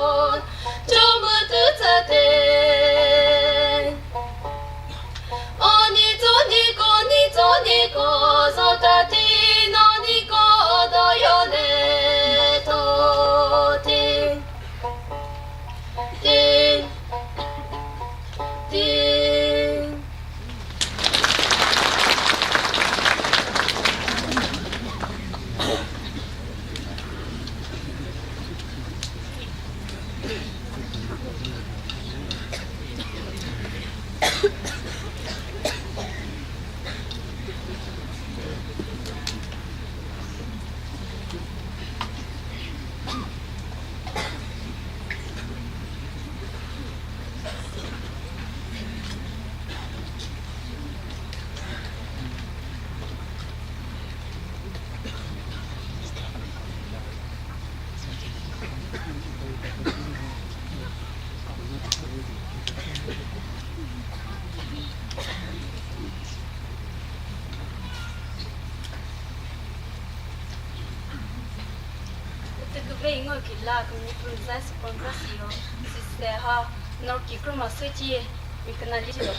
jo mütü tsü te. O ni zo ni ko, ni zo ni ko, zo ta ti no ni ko, do yo le to ti. Ti. Ti. Tüküve ingo kila kümüpü za sü congress yo, sise ha, nor ki kruma süchi, mi kena li lo.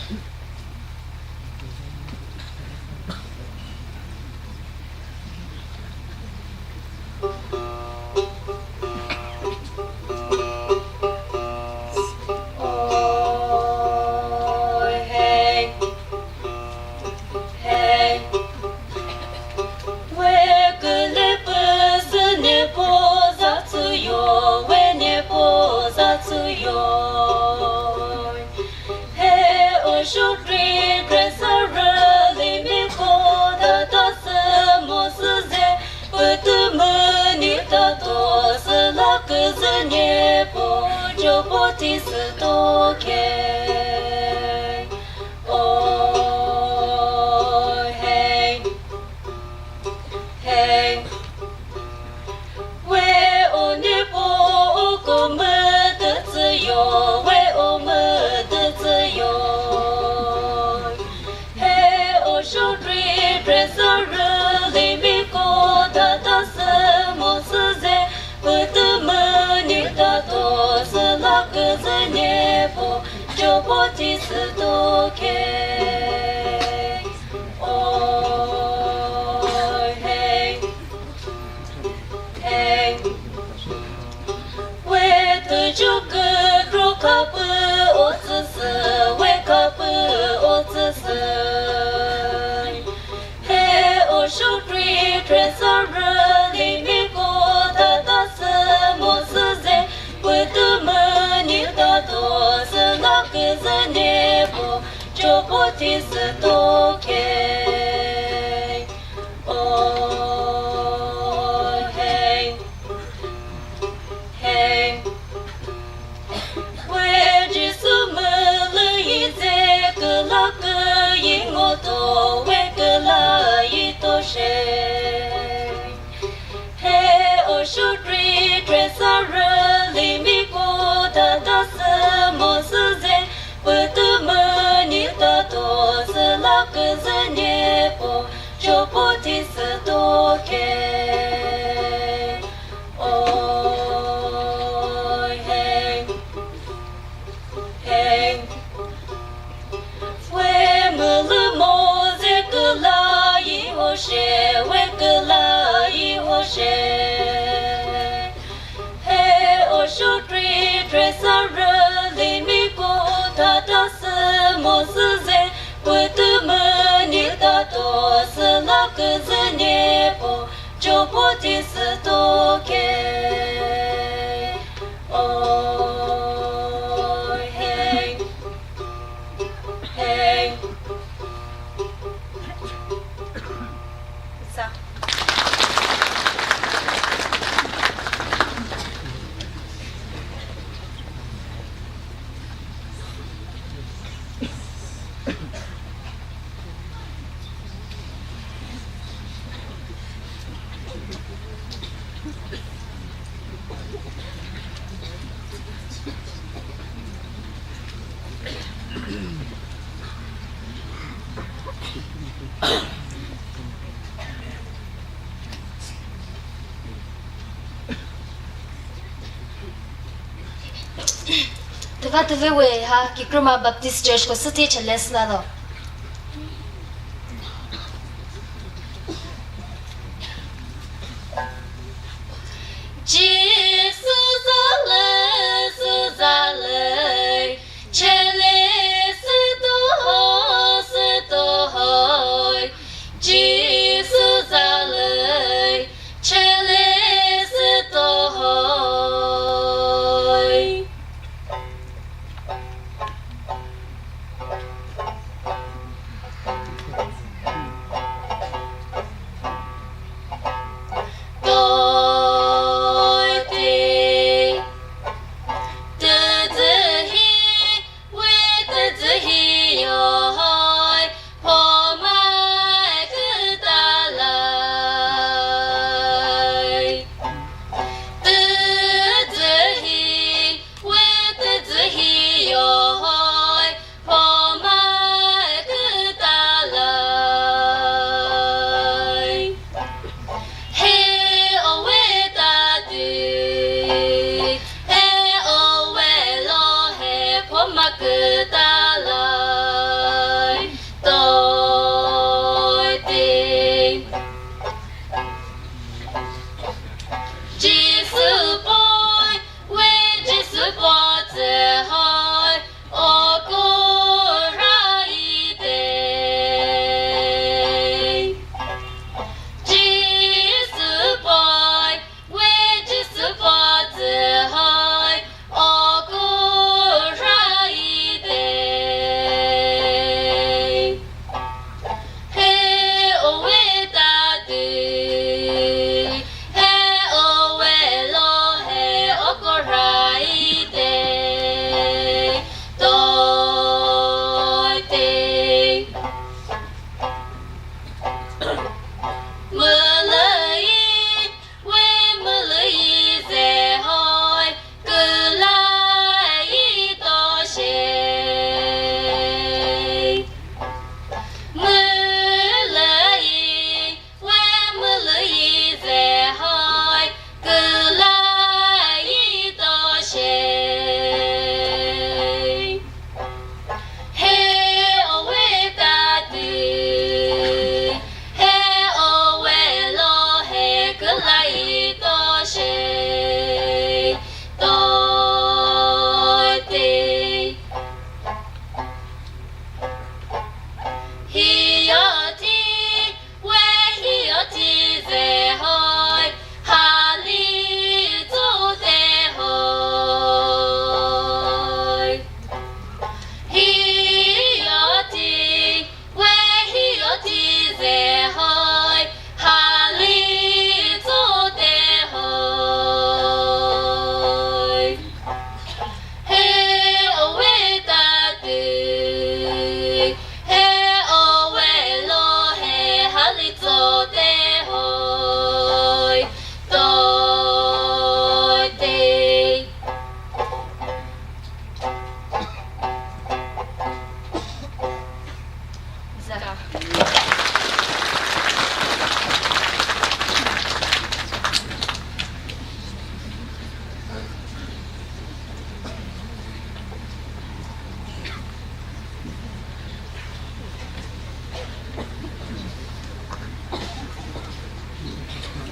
Shukri tresarü limiko tata sü mo süze, pütümü nilta to sü la küzü ne po, chopo ti sü to ke. O, hey. Hey. We Jisu mülü yize küla küyi ngoto, we küla yi to she. He o shukri tresarü limiko tata sü mo süze, pütümü nilta to sü la küzü ne po, chopo ti sü to ke. Oy, hey, hey. We mülü mo ze küla yi ho she, we küla yi ho she. He o shukri tresarü limiko tata sü mo süze, pütümü nilta to sü la küzü ne po, chopo ti sü to ke. Oy, hey, hey. Sa. Tüva tüve we ha Kikruma Baptist Church ko süti challenge la do. Jisu zalü, su zalü, chele süto ho, süto ho, Jisu zalü, chele süto ho.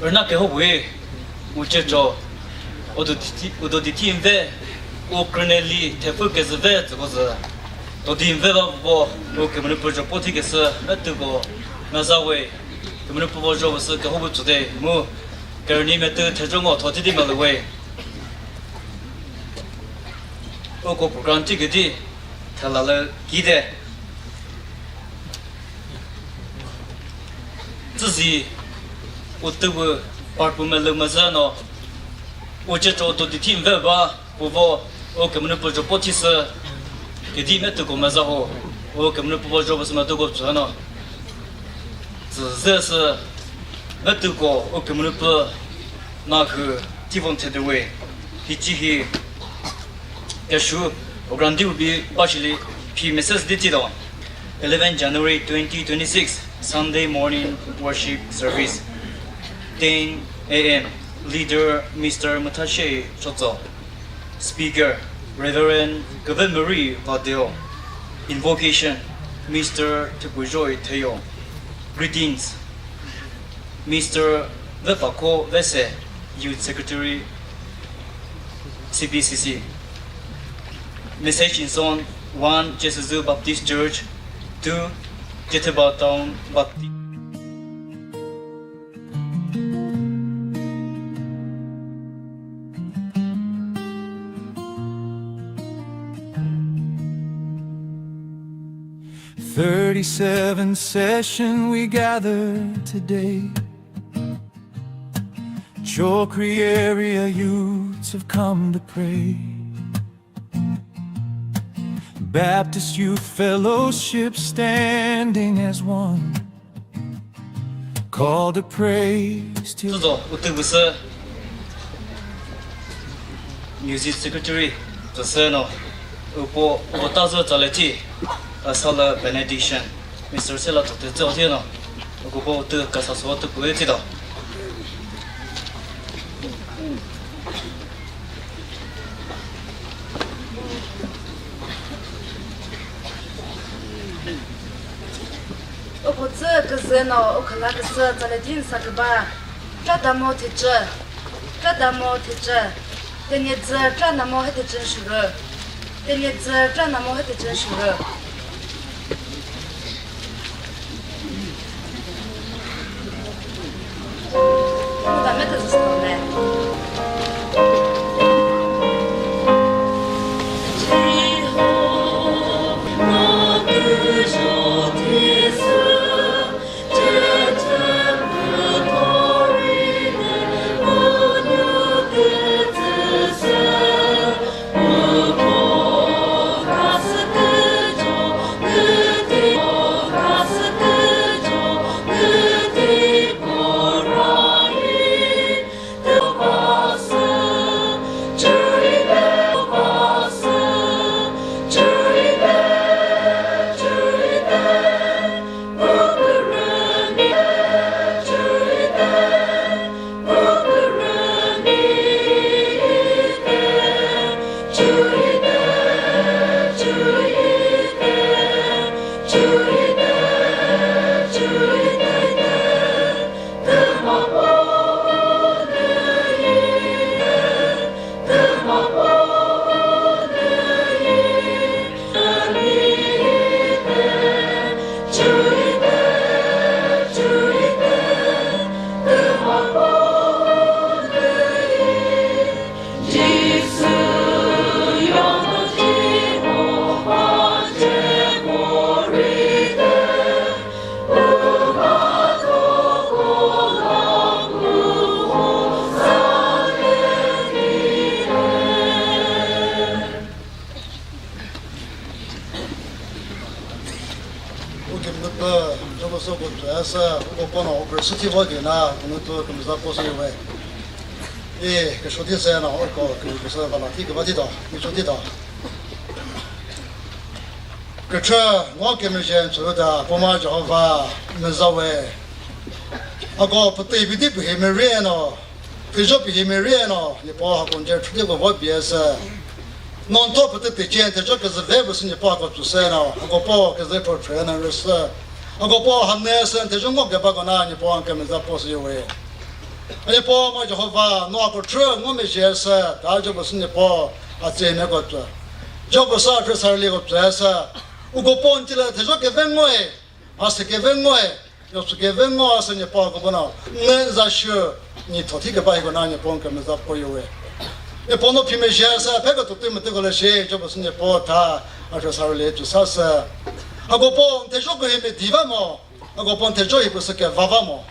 Rüna kehopüe, uche cho, udo dithi, udo dithi mve, u krüneli thepü kezüve tsükozü. Todi mve ba vo, u kümünü pü jo pothi kesü, metüko, mezawe, kümünü pü vo jo wüsü kehopü tsüde, mu, kerni metü thejo ngo thotidi melüwe. Uko program thi küdi, thalale kide. Tsüzi, utüvü, parpu melü mezano, uche cho udo dithi mve ba, puvo, u kümünü pü jo pothi sü, küdi metüko mezaho, u kümünü pü vo jo wüsü metüko tsüno. Tsüzü sü, metüko, u kümünü pü, na hü, thivon thedewe, hichi hi, Keshu, Ograndi Ubi Bashili, P message di tido. Eleven January twenty twenty-six, Sunday morning worship service. Ten A M. Leader, Mister Mutashe Chotso. Speaker, Reverend Kevemuri Vadeo. Invocation, Mister Tepujoi Teyo. Greetings, Mister Vefako Vese, Youth Secretary, C B C C. Message in song, one, Jesuzu Baptist Church, two, Jetheba Town Baptist. Thirty-seven session we gather today. Chokri area youths have come to pray. Baptist Youth Fellowship standing as one. Call the praise till Tuzo, uti busa. Music Secretary, Toseno, upo, upo tazo taleti, asala benediction, Mister Sela Tote Zotino, upo uti kasa so uti kueti do. Upo tsü küzü no, ukhala küsü, tsaledin saküba, tradamo thichü, tradamo thichü, tenyedzü tranamo hetichü shuru, tenyedzü tranamo hetichü shuru. Ukimnutpü, Jehova soko tuasa, uko pono operation thivo kina, unutpü kümüza posa yuwe. E, kashoti se na, uko kümüza bala thi kaba thi do, mi choti do. Kachü ngo kümüzhe chüda, poma Jehova, müzawe. Ako pütü bidi pühi mürüno, püjo pühi mürüno, nipo hakonje chüdi ko vo biasa. Non to pütü püchen te jo küzü ve bu sü nipo hako chüseno, ako po küzü po chüna rüsü. Ako po hamne sü te jo ngo küba kona nipo kümüza posa yuwe. A Nyepo ma Jehova, no ako thrü ngo me je sü, ta Job sü Nyepo, a tse me ko tsü. Job sü a thrü sarili ko tsü sü. Uko pon tila thezho ke ve ngoe, a se ke ve ngoe, yo su ke ve ngo a sü Nyepo ko bona. Nge za shu, ni tho thi ke ba ko na Nyepo ke me za po yo we. Nyepo no phi me je sü, phe ko tu tu me tu ko le shi, Job sü Nyepo ta, a thrü sarili tu sa sü. Ako pon thezho ko hi me diva mo. Ako pon thezho hi püsü ke vava mo.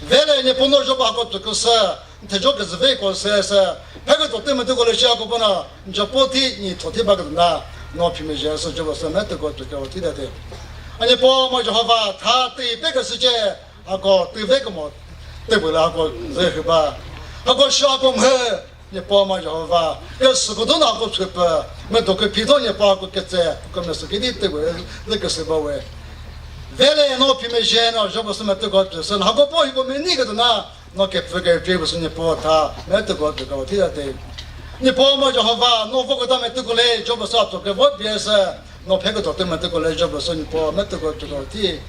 Vele Nyepo no Job ako tsü küsü, thezho ke züve ko se sü, phe ke to te me te ko le shi ako pon a, Job thi ni tho thi ba ke na, no phi me je sü Job sü me te ko tsü ke o thi de te. A Nyepo ma Jehova, tha ti pe ke sü che, ako ti ve ke mo, te bu la ako ze hü ba. Ako shu ako mhe, Nyepo ma Jehova, ke sü ko do na ko tsü pe, me do ke phi do Nyepo ko ke tse, ko me sü ke di te we, le ke se ba we. Vele no phi me je no, Job sü me te ko tsü sü, na ko po hi ko me ni ke do na, no ke pfü ke phi bu sü Nyepo ta, me te ko tsü ko thi da te. Nyepo ma Jehova, no vo ko ta me te ko le, Job sü to ke vo bie sü, no phe ko to te me te ko le, Job sü Nyepo, me te ko tsü ko thi.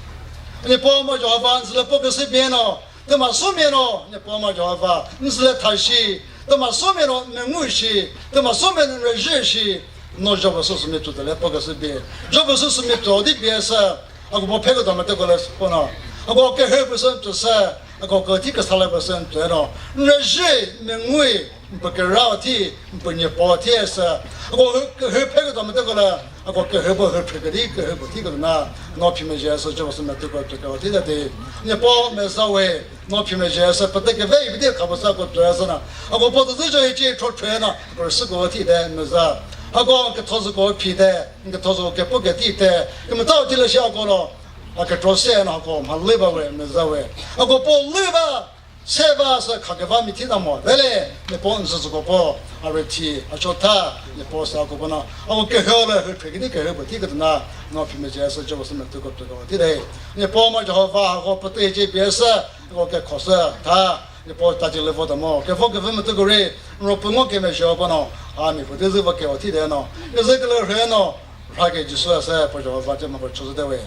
Nyepo ma Jehova, nzü le po ke sü bie no, Thüma sumi no, Nyepo ma Jehova, nzü le tha shi, thüma sumi no, me ngu shi, thüma sumi no, re je shi, no Job sü sumi tu de le po ke sü bi. Job sü sumi tu di bi sü, ako po phe ko ta me te ko le po no. Ako ke he bu sü tu sü, ako ke thi ke sa le bu sü tu no. Re je, me ngu, Mpü kerao thi, mpü Nyepo thi sü, ako hü, hü phe küdo mütü kola, ako ke hü bo hü phe kedi, ke hü bo thi kola na, no phi me je sü Job sü mütü ko tsü ko thi de te. Nyepo me za we, no phi me je sü pete ke ve bi de ka bo sa ko tsü sü na. Ako po tsü jo hi chi tho thwe na, ko sü ko thi de me za. Ako ke tho sü ko phi de, ke tho sü ke po ke thi de, ke me tao thi le sha ko lo. A ke tro se na ko ma le ba we, me za we. Ako po le ba, Se ba sü kha keva mi thi ta mo, vele, Nyepo nzü zü ko po, a re thi, a cho tha, Nyepo sa ko po na, a ko ke hyo le, hyo pheki ni ke hyo po thi ke na, no phi me je sü jo sü me tu ko tu ko thi de. Nyepo ma Jehova, ko po te je bi sü, ko ke kho sü, tha, Nyepo ta ji le vo ta mo, ke vo ke ve me tu ko re, ro pu ngo ke me jo po no, a mi pu te zü vo ke o thi de no, ke zü ke le hre no, Rhake Jisu ase, po Jehova che ma po chuzü de we.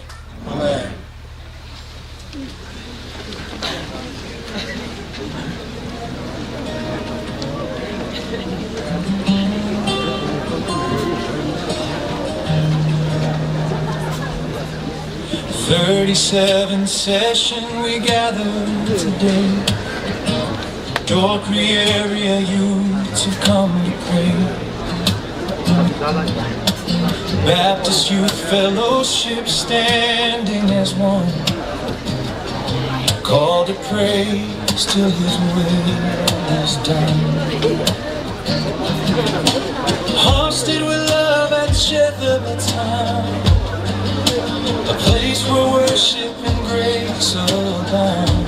Amen. Thirty-seven session we gather today. Dorkery area youth have come to pray. Baptist Youth Fellowship standing as one. Called to praise till his will is done. Hosted with love at Shepherd's Hut, a place where worship and grace abound.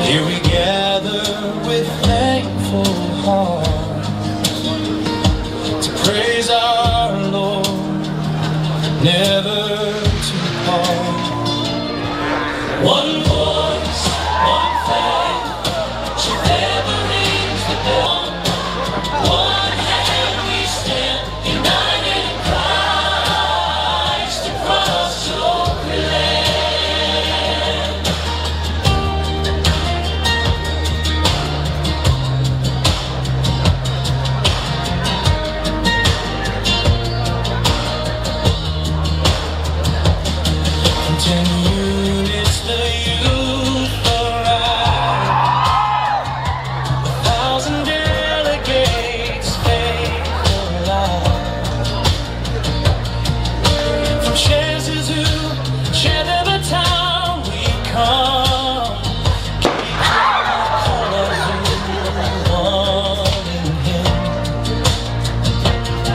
Here we gather with thankful hearts to praise our Lord, never to part. One voice, one faith, together rings the bell. One hand we stand, united in Christ, across Jordan land. Continue, it's the youth for us. A thousand delegates, faithful love. From Share Zuzu, share the town we come. Keep our colors in one in him.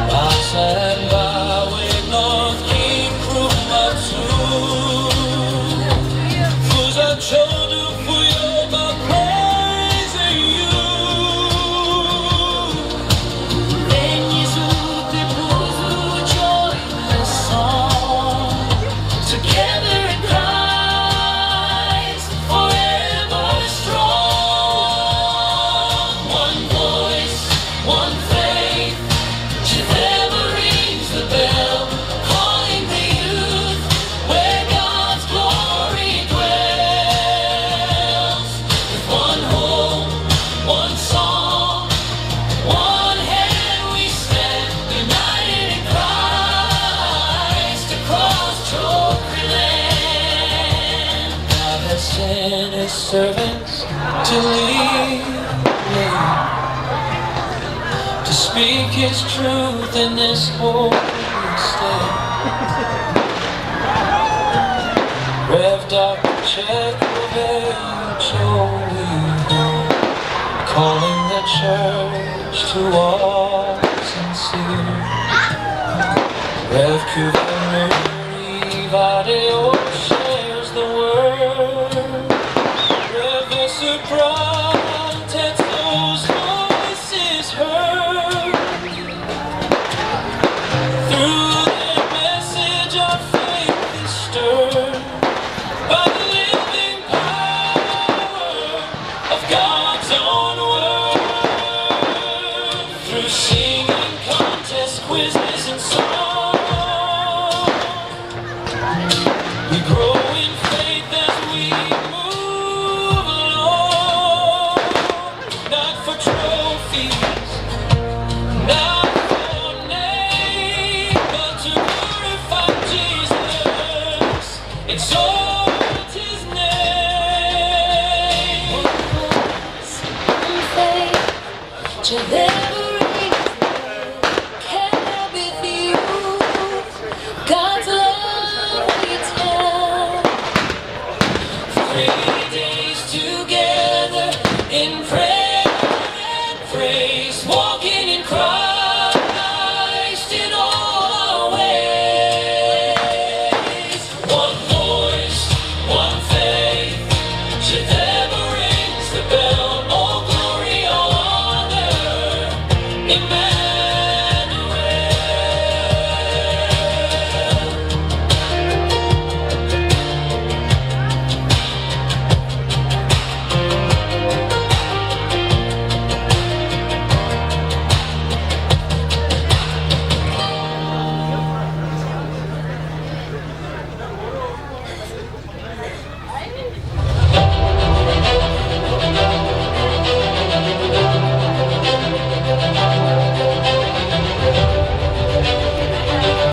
Pasai Bawe North King Krumatu. Fuza Chodu Fuyoba praising you. Then you should be Buzu joy. The song, together in Christ, forever strong. One voice, one faith, together rings the bell, calling the youth where God's glory dwells. Send his servants to lead me, to speak his truth in this holy state. Rev Doctor Chekovich, calling the church to walk sincere. Rev Kuvanuri Vadeo shares the word. Rev Supra Tetsu's voice is heard. Through their message, our faith is stirred by the living power of God's own word. Through singing contests, quizzes, and song, we grow in faith as we move along. Not for trophies, not for name, but to glorify Jesus, exalt his name. In faith, to every care with you, God's love we tell. Free